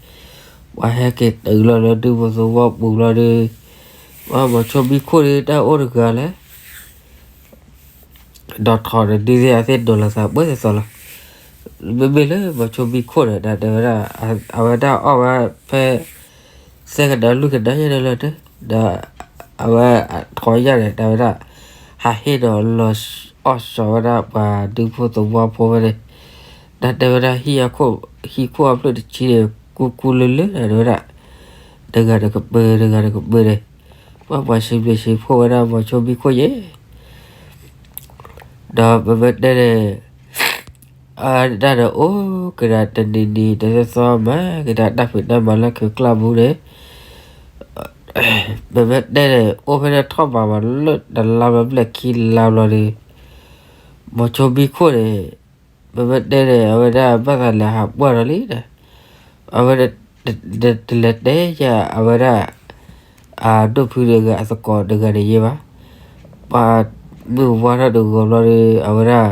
ပှၤဟဲက့ၤတုၤလီၤလၢဒူပူၤသဝီပူၤဘျီဒီး, ပှၤမိၤဆိဘံခိၣ်န့ၣ် တၢ်အိၣ်တဂၤလဲၣ် ဒီးထီၣ်တဒုသ့ၣ် အဝဲသ့ၣ်ဒိးလိာ်သးပှဲၤသီသီလီၤ. မ့မ့ၢ်လၢမိၤဆိဘံခိၣ်န့ၣ် တဲဝဲဒၣ်, အဝဲဒၣ်အီၣ်ဝဲဖဲ သၢကဒါလွံၢ်ကဒါယဲၢ်ဒီးလၢတၢ်, ဒီးအဝဲထီၣ်ယၢ်န့ၣ် တဲဝဲဒၣ်, ဟးဟ့ၣ်ဒီးလီၤအီၣ်စီၤဝဲဒၣ်ပှၤဒူဖိသဝီဖိဝဲန့ၣ်, ဒီးတဲဝဲဒၣ် ဟံၣ်ခိၣ်အဖျၢၣ်တဆံန့ၣ် ကူကူလၢလၢဒီး တဲဝဲဒၣ်, တဂၤတကပၤ တဂၤတကပၤန့ၣ်, ပှၤပှၤစံးဘျုးစံးဖှိၣ်ဝဲဒၣ်မိၤဆိဘံခိၣ်ယဲၢ် ဒီးပမ့ၢ်တဲန့ၣ်, အတၢ်ဒီးအိၣ်က့ၤဒၣ်တနံၤနံၤ တသီသီ မၤက့ၤဒၣ်တၢ်ဖံးတၢ်မၤလၢခုးကျါပူၤန့ၣ်, ပမ့ၢ်တဲန့ၣ် အိၣ်ဖဲန့ၣ်ထီၣ်ဘးမးလၢတလါဘျဲၣ်ခံလါဘျီဒီး, မိၤဆိဘံခိၣ်န့ၣ်, ပမ့ၢ်တဲန့ၣ် အဝဲဒၣ်ဘၣ်သးလဲၤဟးပှၢ်ဒီးလံဒီး, အဝဲဒၣ် တလဲၤတဲယၤ အဝဲဒၣ် အဒိၣ်ဖုတဂၤအသကိးတဂၤန့ၣ်ယဲဘၣ်. ပှၤမုၢ်ဝါထီၣ်တဂီၤဘျီဒီး အဝဲဒၣ်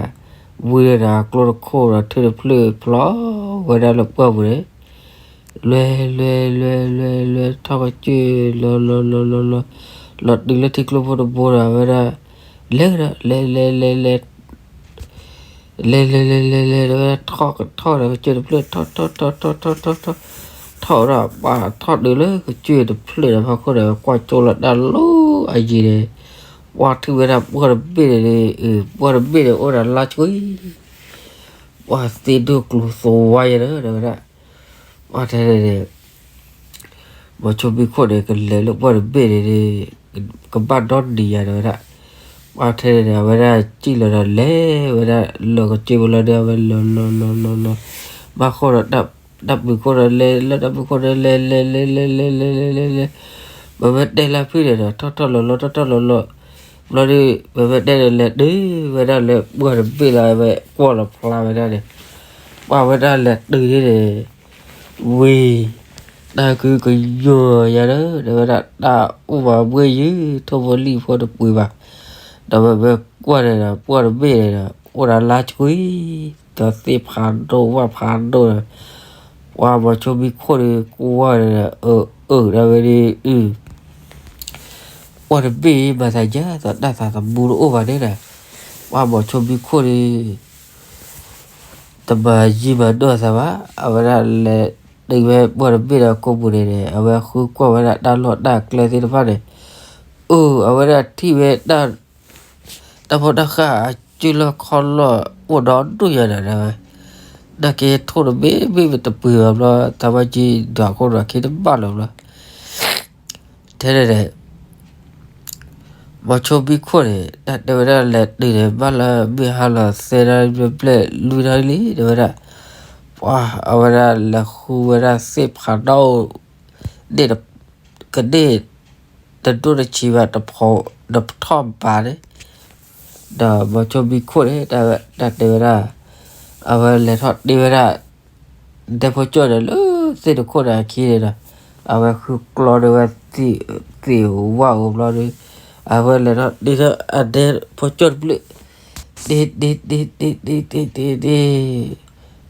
ဝံၤဒီးအကျိတခိၣ်ဒီး ထုးတဖျၢၣ်ဖျီဝဲဒၣ်လၢပှၢ်ပူၤန့ၣ်, လွဲလွဲလွဲလွဲလွဲ ထီၣ်ကစၢၢ်လီၤလီၤလီၤလီၤလီၤ, လီၤတုၤလၢထံကျိဖိတဘိဒီး အဝဲဒၣ် လဲၤကဒီး လဲၤလဲၤလဲၤလဲၤ လဲၤလဲၤလဲၤလဲၤလဲၤ ဝဲဒၣ်ထီၣ်ကထီၣ်ဒီးကစၢၢ်တဖျၢၣ် ထီၣ်ထီၣ်ထီၣ်ထီၣ်ထီၣ်ထီၣ်ထီၣ်ဒီး ပှၤထီၣ်တုၤလၢကစၢၢ်တဖျၢၣ်ဒီးဖီခိၣ်ဒီး ကွၢ်ကၠိလီၤတၢ်လီၤအယံၤန့ၣ်, ပှၤထံၣ်ဝဲဒၣ်ပှၢ်တဘ့ၣ်န့ၣ်, ပှၢ်တဘ့ၣ်န့ၣ် အိၣ်ဒီးလါဆှံ ပှၤသ့ၣ်ဒိၣ်ကျိၤသဝါယဲဒီး တဲဝဲဒၣ်, ပှၤထဲန့ၣ်န့ၣ် မိၤဆိဘံခိၣ်န့ၣ် ကလဲၤလၢပှၢ်တဘ့ၣ်န့ၣ်န့ၣ်, ကဘၣ်ဒီနံၤယၤ တဲဝဲဒၣ်, ပှၤထဲန့ၣ်န့ၣ် အဝဲဒၣ်စံၣ်လီၤဒီးလဲၤဝဲဒၣ်လီၤကစၢၢ်ဖိလီၤဒီး အဝဲလီၤလီၤလီၤလီၤလီၤ, ဘၣ်ဃိဒီး တၢ်ပၢၤခိၣ်ဒီးလဲၤလၢတၢ်ပၢၤခိၣ်ဒီးလဲၤလဲၤလဲၤလဲၤလဲၤလဲၤလဲၤလဲၤလဲၤ, ပမ့ၢ်တဲလၢဖုန့ၣ်ဒီး ထီၣ်ထီၣ်လီၤလီၤ ထီၣ်ထီၣ်လီၤလီၤ, ဘျီဒီး ပမ့ၢ်တဲန့ၣ် လဲၤတုၤဝဲဒၣ်လၢပှၢ်တဘ့ၣ်လၢအဝဲကွၢ်လီၤဖျါဝဲဒၣ်န့ၣ်, ပှၤဝဲဒၣ်လဲၤတုၤန့ၣ် ဝံၤ တၢ်ကဟုကညီၤယၤဒီး တဲဝဲဒၣ် တၢ်အိၣ်မၤဘှ့ၣ်ယုၢ် ထိၣ်ဖိလံၣ်ဖိတပှ့ၤဘၣ်, ဒီးပမ့ၢ်ကွၢ်န့ၣ်ဒီး ပှၢ်တဘ့ၣ်န့ၣ်ဒီး အိၣ်ဒီးလါဆှံ ဒီးသ့ၣ်ဖးဒိၣ်ဝၣ်ဖးဒိၣ်ဒီး ပှၤမိၤဆိဘံခိၣ်ဒီး ကွၢ်န့ၣ်ဒီး အၢ အၢ ဒၣ်ဝဲဒ်အံၤ ပှၢ်တဘ့ၣ်အံၤ မၤသးယါသိးတၢ်သးသမူတအိၣ်ဘၣ်န့ၣ်ဒီး ပှၤမိၤဆိဘံခိၣ်န့ၣ် တမၤယံာ်မၤနီၢ်သးဘၣ်, အဝဲဒၣ်လဲၤတုၤဝဲပှၢ်တဘ့ၣ်ဒီးကိးပူၤန့ၣ်န့ၣ် အဝဲဃုကွၢ်ဝဲဒၣ်တၢ်လီၢ်တၢ်ကျဲသ့ၣ်တဖၣ်န့ၣ်, အိၣ် အဝဲဒၣ်ထံၣ်ဝဲ တၢ်ဖိတၢ်ဃၢ်အစုလီၢ်ခီၣ်လီၢ်အိၣ်ဒီဒူၣ်ယၤဒီးဝဲ, နာ်က့ထိၣ်တဘ့ၣ်ဘ့ၣ်တပှ့ၤဘၣ်ဘျီ သးဝဲကံဒီးခိၣ်ဒီးခ့တဘၣ်လၢၤဘျီ ထဲန့ၣ်န့ၣ် မိၤဆိဘံခိၣ်န့ၣ် တၢ်တဲဝဲဒၣ်လဲၤတုၤန့ၣ် ဘၣ်လၢမုၢ်ဟါလီၤသၢနၣ်ရံၣ်ဘျဲၣ်လွံၢ်နၣ်ရံၣ်လံ တဲဝဲဒၣ်, ပှၤအဝဲဒၣ်လဲၤဃုဝဲဒၣ်သ့ၣ်ဖးဒိၣ် န့ၣ် ကန့ၣ် တဒိၣ်တဆံးဘၣ် တဖီ တထီၣ်ဘးန့ၣ်, ဒီးမိၤဆိဘံခိၣ်န့ၣ် တၢ်တဲဝဲဒၣ်, အဝဲလဲၤထီၣ်တ့ဝဲဒၣ် ဒဲဖိကၠိၣ်န့ၣ် လၢသ့ၣ်တခိၣ်န့ၣ်အခံန့ၣ်ဒီး, အဝဲဃုကျီဒီးဝဲ သ့ၣ်ဝၣ်ဧိၤဘျီဒီး, အဝဲလဲၤထီၣ်တ့ထီၣ်အဒဲဖိကၠိၣ်တဘျုး, တ့တ့တ့တ့တ့တ့တ့တ့,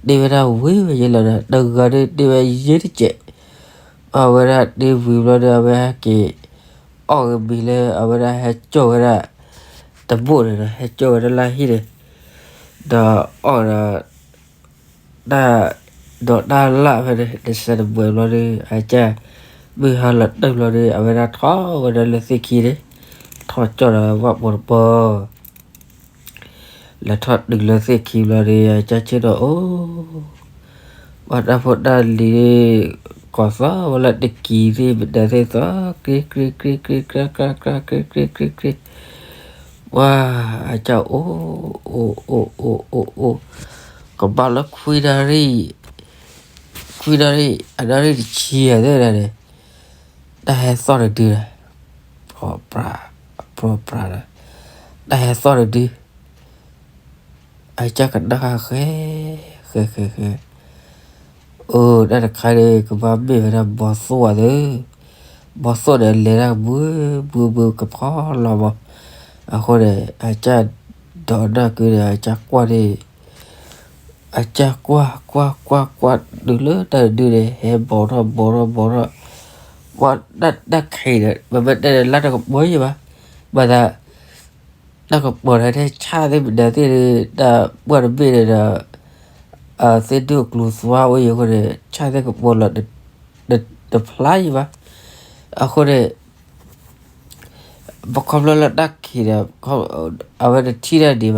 တ့ဝဲဒၣ်ဝံၤဝဲယဲလီၤဒီး တဂၤဒီးတ့ဝဲယဲတစဲး, အဝဲဒၣ်တ့ဝံၤဘျီဒီး အဝဲဟဲက့ၤ အီၣ်ဂ့ၤမံၤလၢအဝဲဒၣ်ဟဲကၠီၣ်ဝဲဒၣ် တဘိၣ်န့ၣ်ဒီး ဟဲကၠီၣ်ဝဲဒၣ်လၢဟံၣ်န့ၣ်, ဒီးအီၣ်ဒီး တၢ် ဒီးတၢ်လၢ်ဖဲန့ၣ် တစဲးတမှဲၤဘျီဒီး အကစၢ် မုၢ်ဟါလီၤတၢၢ်ဘျီဒီး အဝဲဒၣ်ထီၣ်ဝဲဒၣ်လၢသ့ၣ်ခံန့ၣ်, ထီၣ်ကၠီၣ်ဒီးဝၣ်ပိာ်တပီၤ လဲၤထီၣ်တုၤလၢသ့ၣ်ခံဘျီဒီး အကစၢ်ဆ့ၣ်နီၤအိၣ်, ပှၤတၢ်ဖိတၢ်လံၤ ကိးသီဝဲလၢတကံၤသ့ၣ်မတၤသ့ၣ်သီ, ကြ့ကြ့ကြ့ကြ့ ကြၢကြၢကြၢ ကြ့ကြ့ကြ့ကြ့, ပှၤ အကစၢ်အိၣ် အိၣ်အိၣ်အိၣ်အိၣ်အိၣ်, ကဘၣ်လၢခွံနၣ်ရံၣ်, ခွံနၣ်ရံၣ် အနၣ်ရံၣ်တဆံယဲၢ်သ့ၣ်န့ၣ်, တၢ်ဟဲသီၣ်တဒုဒီး, ပြၢ ပြၢ ပြၢဒီး, တၢ်ဟဲသီၣ်တဒု အကစၢ်ကနၣ်ဃဲ ဃဲဃဲဃဲ, အိၣ် တၢ်တခါန့ၣ် ကဘၣ်မ့ၢ်ဝဲဒၣ်ဘီသိၣ်ဝဲသ့ၣ်, ဘီသိၣ်န့ၣ်လဲၤဒၣ်ဘှ့ဘှ့ဘှ့ကဖီလီၤမး, အဃိန့ၣ် အကစၢ်ဒီးနၢ်ကုန့ၣ် အကစၢ်ကွၢ်န့ၣ် အကစၢ်ကွၢ်ကွၢ်ကွၢ်ကွၢ် တုၤလၢတၢ်တဒုန့ၣ် ဟဲဘီထီၣ်ဘီထီၣ်ဘီထီၣ်, ပှၤတၢ်တၢ်ခံးဒီး ပမ့ၢ်တဲန့ၣ် လၢတကပီၤယံၤဘၣ်, ဘၣ်သး တၢ်ကပီၤလၢထဲဆၣ်သ့ၣ်မနုၤသ့ၣ်ဒီး တၢ်ပှၢ်တဘ့ၣ်န့ၣ်ဒီး သ့ၣ်ဒိၣ်ကျိၤသွါအိၣ်ယံၤအဃိန့ၣ် ဆၣ်သ့ၣ်ကပီၤလီၤ တဖျါယံၤဘၣ်, အဃိန့ၣ် ပခီဖျိလၢတၢ်ခံးဒီး အဝဲတထံၣ်တၢ်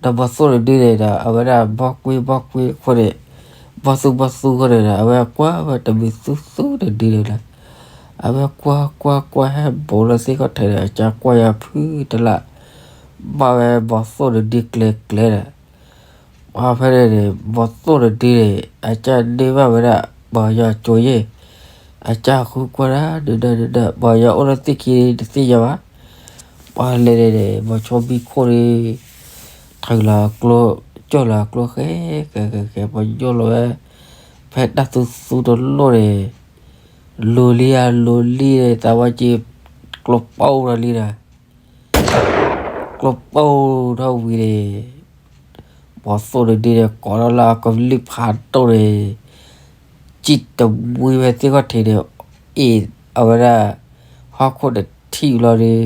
ဒံးဘၣ်, ဒီးဘီသိၣ်တဒုန့ၣ်ဒီး အဝဲဒၣ်ဘီကွံဘီကွံအဃိန့ၣ်, ဘီသူဘီသူအဃိန့ၣ်ဒီး အဝဲကွၢ်ဝဲတမံၤသူသူတဒုန့ၣ်ဒီး, အဝဲကွၢ်ကွၢ်ကွၢ်ဟဲဘီလၢသ့ၣ်ခီၣ်ထံးန့ၣ် အကစၢ်ကွၢ်ယၤဖုတလၢ်, ဘၣ်ဝဲဘီသိၣ်တဒုကျဲကျဲဒီး ပှၤဖဲန့ၣ်န့ၣ် ဘီသိၣ်တဒုန့ၣ် အကစၢ်န့ၢ်ဘၣ်ဝဲဒၣ် ပှၤကညီကၠိယ့ၣ်, အကစၢ်ဃုကွၢ်ဒၣ်ဒုဒၣ်ဒုဒၣ် ပှၤကညီအိၣ်လၢသ့ၣ်ခံတသ့ၣ်ညါဘၣ်, ပှၤလဲၤန့ၣ်န့ၣ် မိၤဆိဘံခိၣ်န့ၣ် ထုးလီၤကျိ ကၠီၣ်လီၤကျိဃဲ ဃဲဃဲဃဲ ပှၤကညီလီၤဝဲ ဖဲတၢ်သူသူတလိၣ်န့ၣ် လူၤလံဧါ လူၤလံန့ၣ် သးဝဲက့ၤ ကျိပိၢ်ထီၣ်လံဒီး ကျိပိၢ်ထီၣ်ဝံၤန့ၣ် ဘီသိၣ်တဒုန့ၣ် ကိးထီၣ်လၢအကလုၢ်ဖးဒိၣ်န့ၣ် စံၣ်တမှံဝဲသ့ၣ်ခီၣ်ထံးန့ၣ် အ့ၣ်အဝဲဒၣ် ဟီၣ်ခိၣ်တထံၣ်ဘျီဒီး အတၢ်သံ ပှၤမ့ၢ်တဲန့ၣ် ဘံခိၣ်ဒု အစ့ၢ်ဖးဘျုးယၤ ခးဝဲတၢ်တဒုန့ၣ် ဘၣ်တီတီခိၣ်လဲန့ၣ်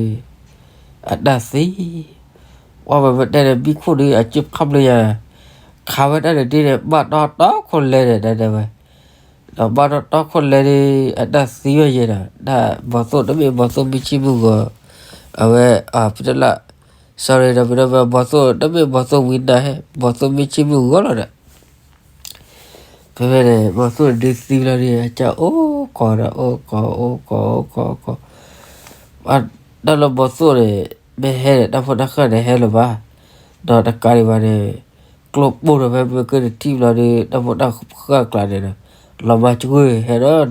တဲဝဲ ဒီးဘၣ်တီတီခိၣ်လဲဒီး အတၢ်သံဝဲယဲဒီး တၢ်ဘီသိၣ်တမ့ၢ်ဘီသိၣ်မ့ၢ်ဆံၣ်မုၢ်ဂီၤ အဝဲ ဖုတလၢ် sorry ဒီး ဘီသိၣ်တမ့ၢ်ဘီသိၣ်ဝံနၤဟဲ ဘီသိၣ်မ့ၢ်ဆံၣ်မုၢ်ဂီၤလီၤဒီး ဖဲဖဲန့ၣ် ဘီသိၣ်တဒုသံလီၤဒီး အကစၢ်အိၣ်ခိးဒီး အိၣ်ခိး အိၣ်ခိး အိၣ်ခိး အိၣ်ခိး တၢ်လၢဘီသိၣ်န့ၣ် မ့ၢ်ဟဲန့ၣ် တၢ်ဖိတၢ်ဃၢ်န့ၣ်ဟဲလၢၤဘၣ်, ဒီးတကးဒံးဘၣ်န့ၣ် ကျိပိၢ်ဒီးဖဲမ့ၢ်ကတထံၣ်ဘျီဒီး တၢ်ဖိတၢ်ဃၢ်အကျါန့ၣ်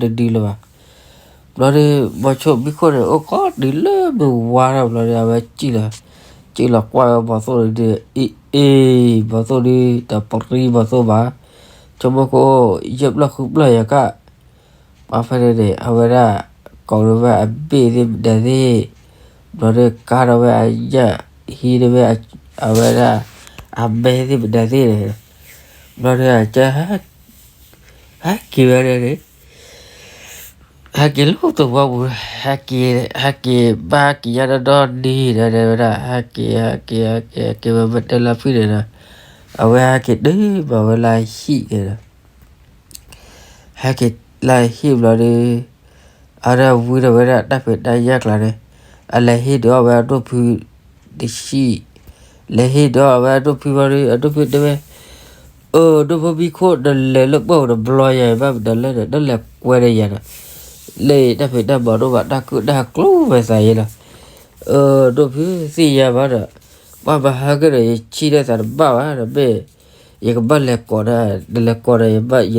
ဒီး လီၤမၢ်ကွံာ်ဟဲဒီးတဒုလၢၤဘၣ်. ဘျီဒီး ဘီဆိဘံခိၣ်န့ၣ် အိၣ်ခိးတုၤလၢမုၢ်ဝါထီၣ်ဘျီဒီး အဝဲစံၣ်လီၤ စံၣ်လီၤကွၢ်ဝဲဘီသိၣ်တဒု အ့ၣ်အ့ၣ် ဘီသိၣ်ဒု တပရံဘီသိၣ်ဘၣ်, ဆိကမိၣ်ကအိၣ် ယဲၢ်ပျၢၢ်ဃုပျၢၢ်ယၤကၣ် ပှၤဖဲန့ၣ်န့ၣ် အဝဲဒၣ် ကိးဒီးဝဲအဘ့ၣ်သ့ၣ်မတၤသ့ၣ်, ဘျီဒီးကါဒီးဝဲအညၣ် ဟံးဒီးဝဲ အဝဲဒၣ် အမဲသ့ၣ်မတၤသ့ၣ်န့ၣ်, ဘျီဒီးအကစၢ် ဟဲက့ၤဝဲဒၣ်န့ၣ် ဟဲက့ၤလၢသဝီပူၤ, ဟဲက့ၤ ဟဲက့ၤဘၣ်က့ၤညါဒီဒီနံၤဒီးဝဲဒၣ် ဟဲက့ၤ ဟဲက့ၤ ဟဲက့ၤ ဟဲက့ၤဝဲမ့ၢ်တဲလၢဖုၣ်န့ၣ်ဒီး အဝဲဟဲက့ၤတုၤမၤဝဲလၢဟံၣ်န့ၣ်ဒီး ဟဲက့ၤလၢဟံၣ်ဘျီဒီး အဝဲဒၣ်ဝံဒီးဝဲဒၣ်တၢ်ဖံးတၢ်ညၣ်ကျါန့ၣ် အလဲၤဟ့ၣ်ဒုးအီၣ်ဝဲအဒိၣ်ဖုတဆံး, လဲၤဟ့ၣ်ဒုးအီၣ်ဝဲအဒိၣ်ဖုဘျီဒီး အဒိၣ်ဖုတဲဝဲ အိ ဒိၣ်ဖိဘံခိၣ် နလဲၤလၢပှၢ်ပူၤတဘျီယၤ ဘၣ်မနုၤလဲၣ်ဒီး နလဲၤကွဲဒီးယၤဒီး လၢတၢ်ဖံးတၢ်မၤဒိၣ်ဘၣ် တၢ်ခုၣ်တၢ်ကျိဝဲသးယဲလီၤ. အိ ဒိၣ်ဖုသ့ၣ်ညါဘၣ်ဒီး ပှၤမၤဟါက့ၤဒီး ယဆံၣ်ဒီးသးတဘၣ်ဘၣ်ဒီး မ့ၢ် ယကဘၣ်လဲၤကိးဒီး နလဲၤကိးဒီးယဘၣ် ယ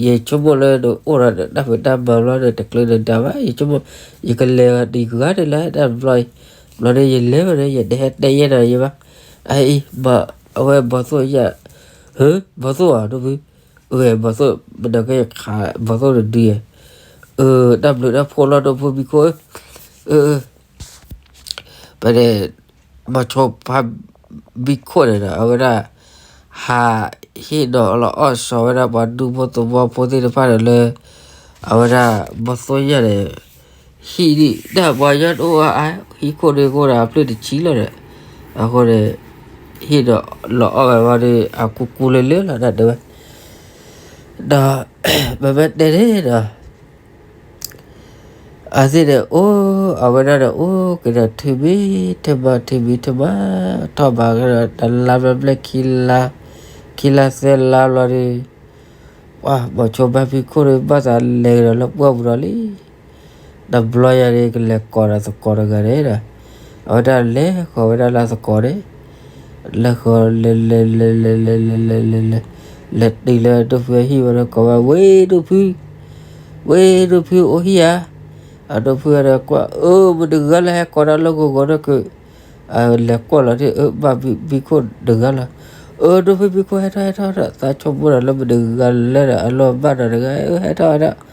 ယဆိကမိၣ်လၢနအိၣ်ဒီးတၢ်ဖံးတၢ်မၤဘျီဒီး တချုးနတၤဘၣ်, ယဆိကမိၣ် ယကလဲၤတဂၤန့ၣ်လၢတၢ်ဘျီအံၤ, ဘျီန့ၣ်ယလဲၤဝဲန့ၣ် ယတဟဲတဲယဲၢ်နၤယဲဘၣ်, အအံၤ မ့ၢ်အဝဲဘီသိၣ်ယဲၢ်, ဟၢ ဘီသိၣ်ဧါ ဒိၣ်ဖု, အဝဲဘီသိၣ် မနုၤကဲယခး ဘီသိၣ်တဒုယဲၢ်, အၢ တၢ်ဘျုးတၢ်ဖှိၣ်လီၤဒိၣ်ဖုမံခိၣ်ဧၢ, အၢ အၢ ဖဲန့ၣ် မီၤဆိဖါဘံခိၣ်န့ၣ်ဒီး အဝဲဒၣ် ဟးဟ့ၣ်နီၤလီၤအီၣ်စီၤဝဲဒၣ်ပှၤဒူဖိသဝီဖိသ့ၣ်တဖၣ်န့ၣ်လၢ အဝဲဒၣ် ဘီသိၣ်ယဲၢ်န့ၣ် ဟံၣ်ဒံး တၢ်ပှၤညီတအိၣ်အါအါ ဟံၣ်ခိၣ်န့ၣ်ကအိၣ်ဒီးအဖျၢၣ်တဆံလီၤဒီး အဃိန့ၣ် ဟ့ၣ်နီၤလီၤအီၣ်ဝဲဝံၤဒီး အကူကူလၢလၢလီၤ တၢ်တဲဝဲ ဒီး ပမ့ၢ်တဲန့ၣ်ဒီး အဝဲသ့ၣ်န့ၣ် အိၣ် အဝဲဒၣ်န့ၣ် အိၣ်က့ၤဒီး ထုးမံ ထုးမါ ထုးမံ ထုးမါ ထီၣ်ဘးကဒီး တလါဘျဲၣ်ဘျဲၣ် ခံလါ ခံလါသၢလါဘျီဒီး ပှၤ မီၤဆိဖါဘံခိၣ်ဒီး ဘၣ်သးလဲၤကဒီးလၢပှၢ်ပူၤဒီးလံ တဘျီညါန့ၣ် ကလဲၤကိးဒီးသကိးတဂၤန့ၣ်ဒီး အဝဲဒၣ်လဲၤဃီၤဝဲဒၣ်လၢသကိးန့ၣ် လဲၤဃီၤ လဲၤ လဲၤ လဲၤ လဲၤ လဲၤ လဲၤ လဲၤ လဲၤ လဲၤတုၤလၢဒိၣ်ဖုအဟံၣ်ဝဲဒီး ကိးဝဲ ဝ့ၢ်ဒိၣ်ဖု, ဝ့ၢ်ဒိၣ်ဖုအိၣ်ဟံၣ်ဧါ, အဒိၣ်ဖုဝဲဒီးကွၢ် အၢ မတၤတဂၤလၢဟဲကိးတၢ်လၢဂီၤဂီၤဒီးက လဲၤကွၢ်လီၤဒ် အၢ ဘၣ်ဘံခိၣ်တဂၤလီၤ, အၢ ဒိၣ်ဖုဘံခိၣ်ဟဲထီၣ်ဟဲထီၣ်ဒီး သးဆိကမိၣ်ဒီးလၢမတၤတဂၤလၢဒီး အလီၢ်ဘၣ်ဒီးတဂၤ အၢ ဟဲထီၣ်ဟဲထီၣ်,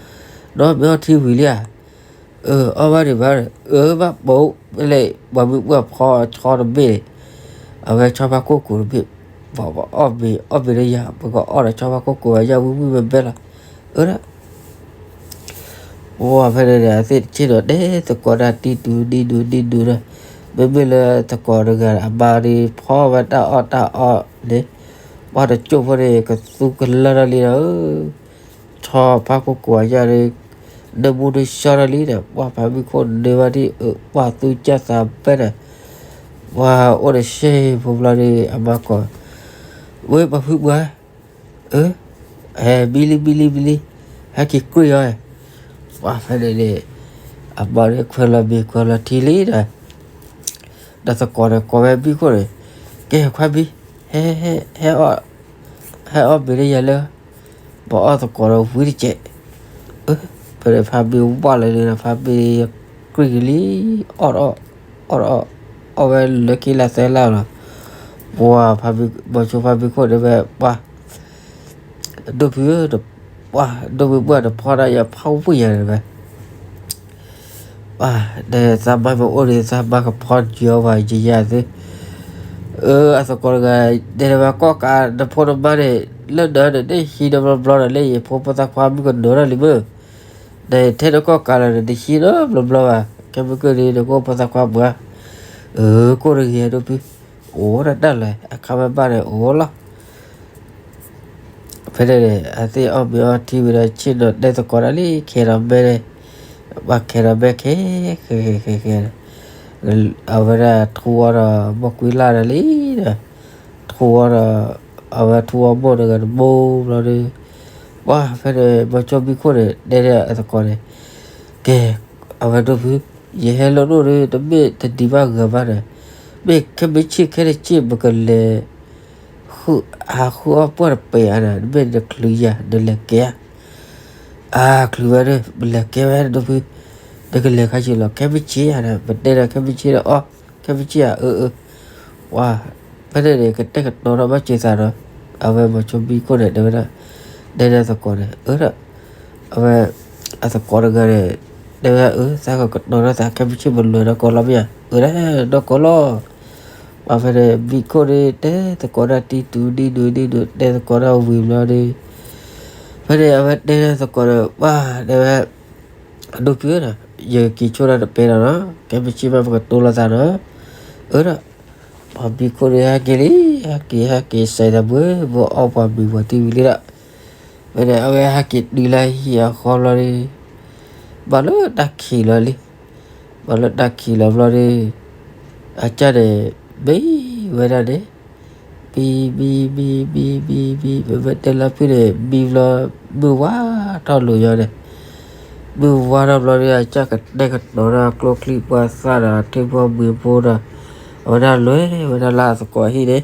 နီၢ်မ့ၢ်အီထံဝံၤလံဧါ အၢ အီၣ်ဘၣ်ဒံးဘၣ်ဒီး အၢ ဘၣ်ပိာ်လဲၣ် ပှၤမုၢ်ပှၢ်ဖီဆီတဘ့ၣ်န့ၣ် အဝဲဆီဖါခိၣ်ကိၤတဘ့ၣ် ပှၤအီၣ်မ့ၤအီၣ်မ့ၤဒီးယၤ ပကအီၣ်ဒီးဆီဖါခိၣ်ကိၤဘၣ်ယၤဝံၣ်ဝံၣ်ဘဲဘဲလီၤ, အၢ ဒၣ် ပှၤဖဲန့ၣ်န့ၣ် အဝဲသ့ၣ်တဆ့ၣ်နီၤတဲသကိးတၢ်တံၢ်ဒူဒံၣ်ဒူဒံၣ်ဒူဒီး မ့မ့ၢ်လၢသကိးတဂၤအမါဒီး ဖီဝဲတၢ်အီၣ်တၢ်အီန့ၣ် ပှၤတကၠိၢ်ဖိန့ၣ် ကသူကလၢထီၣ်လံဒီး ဆီဖါခိၣ်ကိၤအယၢ်ဒီး နၢမူနၢဆှီထီၣ်လံဒီး ပှၤဖါဘံခိၣ်နၢဘၣ်ဒ်အၢ ပှၤသူကၢ်သးဘဲဒီး ပှၤအိၣ်ဒီးဆ့ၣ်ဖိဘျီဒီး အမါကိး ဝ့ၢ်ပှၤဖုပှၢ် အၢ ဟဲမံလံမံလံမံလံ ဟဲက့ၤကြၢၢ်အီၤ, ပှၤဖဲန့ၣ်န့ၣ် အမါန့ၣ်ခွဲးလီၤမ့ၤခွဲးလီၤထံလံဒီး ဒီးသကိးန့ၣ်ကိးဝဲဘံခိၣ်န့ၣ် ကဲခွါဘံ ဟဲ ဟဲ ဟဲအီၣ်မ့ၤလၢယၤလၢ ပှၤအီၣ်သကိးဒီးဝံၤတကဲး, ဖဲန့ၣ်ဖါဘံဝၣ်လၢာ်လံဒီး ဖါဘံကြံၢ်က့ၤလံ အီၣ်တအီၣ် အီၣ်တအီၣ် အီၣ်ဝဲလၢခံလါသၢလါလီၤ, ပှၤဖါဘံ မီၤဆိဖါဘံခိၣ်န့ၣ်ဝဲ ပှၤ ဒိၣ်ဖု ပှၤ ဒိၣ်ဖုပှၢ်တဖီဒၣ်ယၤဖးဝံၣ်ယၤန့ၣ်ဝဲ ပှၤ ဒီးသးမါမ့ၢ်အိၣ်ဒီး သးမါကဖီကၠီဝဲယယၤသု, အၢ အသကိးတဂၤ တဲဒၣ်ဝဲ ကီၢ်ကးနဖိနမါန့ၣ် လၢနၤန့ၣ်န့ၣ်ဟံးနီတဘျီဘျီဒီး လၢယဖိဖိသၣ်ခွါမုၣ်ကနီၤထီၣ်လံမ့ၢ်, ဒီးထဲနကီၢ်ကးလီၤန့ၣ် တဟံးနီတဘျီဘျီဘၣ်, ခဲမုၢ်ကၢၢ်န့ၣ် နကအိၣ်ဖိသၣ်ခွါပှၤ, အၢ ကိၢ်တဂ့ၤဒိၣ်ဖု, အိၣ်ဒၣ်တၢ်လၢၤ အခါဘၣ်ဘၣ်န့ၣ် အိၣ်လီၤ ဖဲန့ၣ်န့ၣ် အသ့ၣ်အီၣ်မ့ၤအီထံဝံၤဒီး ဆ့ၣ်နီၤတဲသကိးတၢ်လံ ခဲဒီးမဲန့ၣ်, ပှၤခဲဒီးမဲခဲ ဃဲဃဲဃဲဃဲ, အဝဲဒၣ်ထူအီၤဒီး ဘီၣ်ကွံလၢ်ဒီးလံဒီး, ထူအီၤဒီး အဝဲထူအီၤမိၢ်တဂၤတဘိဘျီဒီး, ပှၤဖဲန့ၣ် မီၤစိဘံခိၣ်န့ၣ် တဲဒၣ်အသကိးန့ၣ်, ကဲ, အဝဲဒိၣ်ဖု, ယဟဲလၢနအိၣ်ဒီး တမ့ၢ်တဒံးဘၣ်ဂၤဘၣ်ဒီး, မ့ၢ်ခဲမုၢ်ဆ့ၣ်ခဲတဆ့ၣ် ပကလဲၤ ဃု ဟးဃုအီၣ်ပှၢ်တပဲာ်ဧါဒီး တမ့ၢ်နချုးယၤ နလဲၤကဲဧါ. အါ ချုးဝဲဒီး ပလဲၤကဲဝဲဒိၣ်ဖု, နကလဲၤခါဆံးလီၤ ခဲမုၢ်ဆ့ၣ်ဧါဒီး ပတဲဒီးခဲမုၢ်ဆ့ၣ်ဒီးအီၣ် ခဲမုၢ်ဆ့ၣ်ဧါ အၢ အၢ ပှၤ ဖဲန့ၣ်န့ၣ် ကတဲာ်ကတီၤထီၣ်ဘၣ်စၢၤသးဒီး အဝဲမီၤစိဘံခိၣ်န့ၣ် တဲဝဲဒၣ်, တဲဒၣ်သကိးန့ၣ် အၢဒီး အဝဲ အသကိးတဂၤန့ၣ် တဲဝဲဒၣ် အၢ သးကကတီၤထီၣ်သး ခဲမုၢ်ဆ့ၣ်မ့ၢ်လဲၤနီၢ်ကီၢ်လီၤမ့ၢ်ဧါ, အၢဒၣ် နီၢ်ကီၢ်လီၤ. ပှၤဖဲန့ၣ် ဘံခိၣ်ဒီး တဲသကိးဒၣ်တံၢ်တူၤဒံၣ်ဒူဒံၣ်ဒူ တဲသကိးဒၣ်ဝံၤဘျီဒီး ဖဲန့ၣ် အဝဲတဲဒၣ်သကိးဒီး ပှၤ တဲဝဲ ဒိၣ်ဖုဧၢဒီး ယကက့ၤဆိဒၣ်တပဲာ်ဒီးနီၤ, ခဲမုၢ်ဆ့ၣ်မ့ၢ်ပကတိလိာ်သးနီၤ, အၢဒီး ပှၤဘံခိၣ်ဒီးဟဲက့ၤလံ, ဟဲက့ၤ ဟဲက့ၤစဲးတဘှဲဘှဲအီၣ်ပှၤမ့ၤပှၤတံၢ်ဝံၤလံဒီး, ဖဲန့ၣ် အဝဲဟဲက့ၤတုၤလၢဟံၣ်အဃီဘျီဒီး ဘၣ်လၢတၢ်ခံးလီၤလံ, ဘၣ်လၢတၢ်ခံးလီၤဘျီဒီး အကၢ်န့ၣ် မံဝဲဒၣ်န့ၣ် မံ မံ မံ မံ မံ မံ မ့မ့ၢ်တဲလၢဖုန့ၣ် မံဘျီ မုၢ်ဝါထီၣ်လိာ်ညီန့ၣ်, မုၢ်ဝါထီၣ်ဘျီဒီး အကၢ်ကတဲာ်ကတီၤဒီးကျိချံမျိာ်သၣ်ဒီး ထံဖိမံၤဖိဒီး အဝဲဒၣ်လဲၤဝဲဒၣ်လၢအသကိးဟံၣ်န့ၣ်,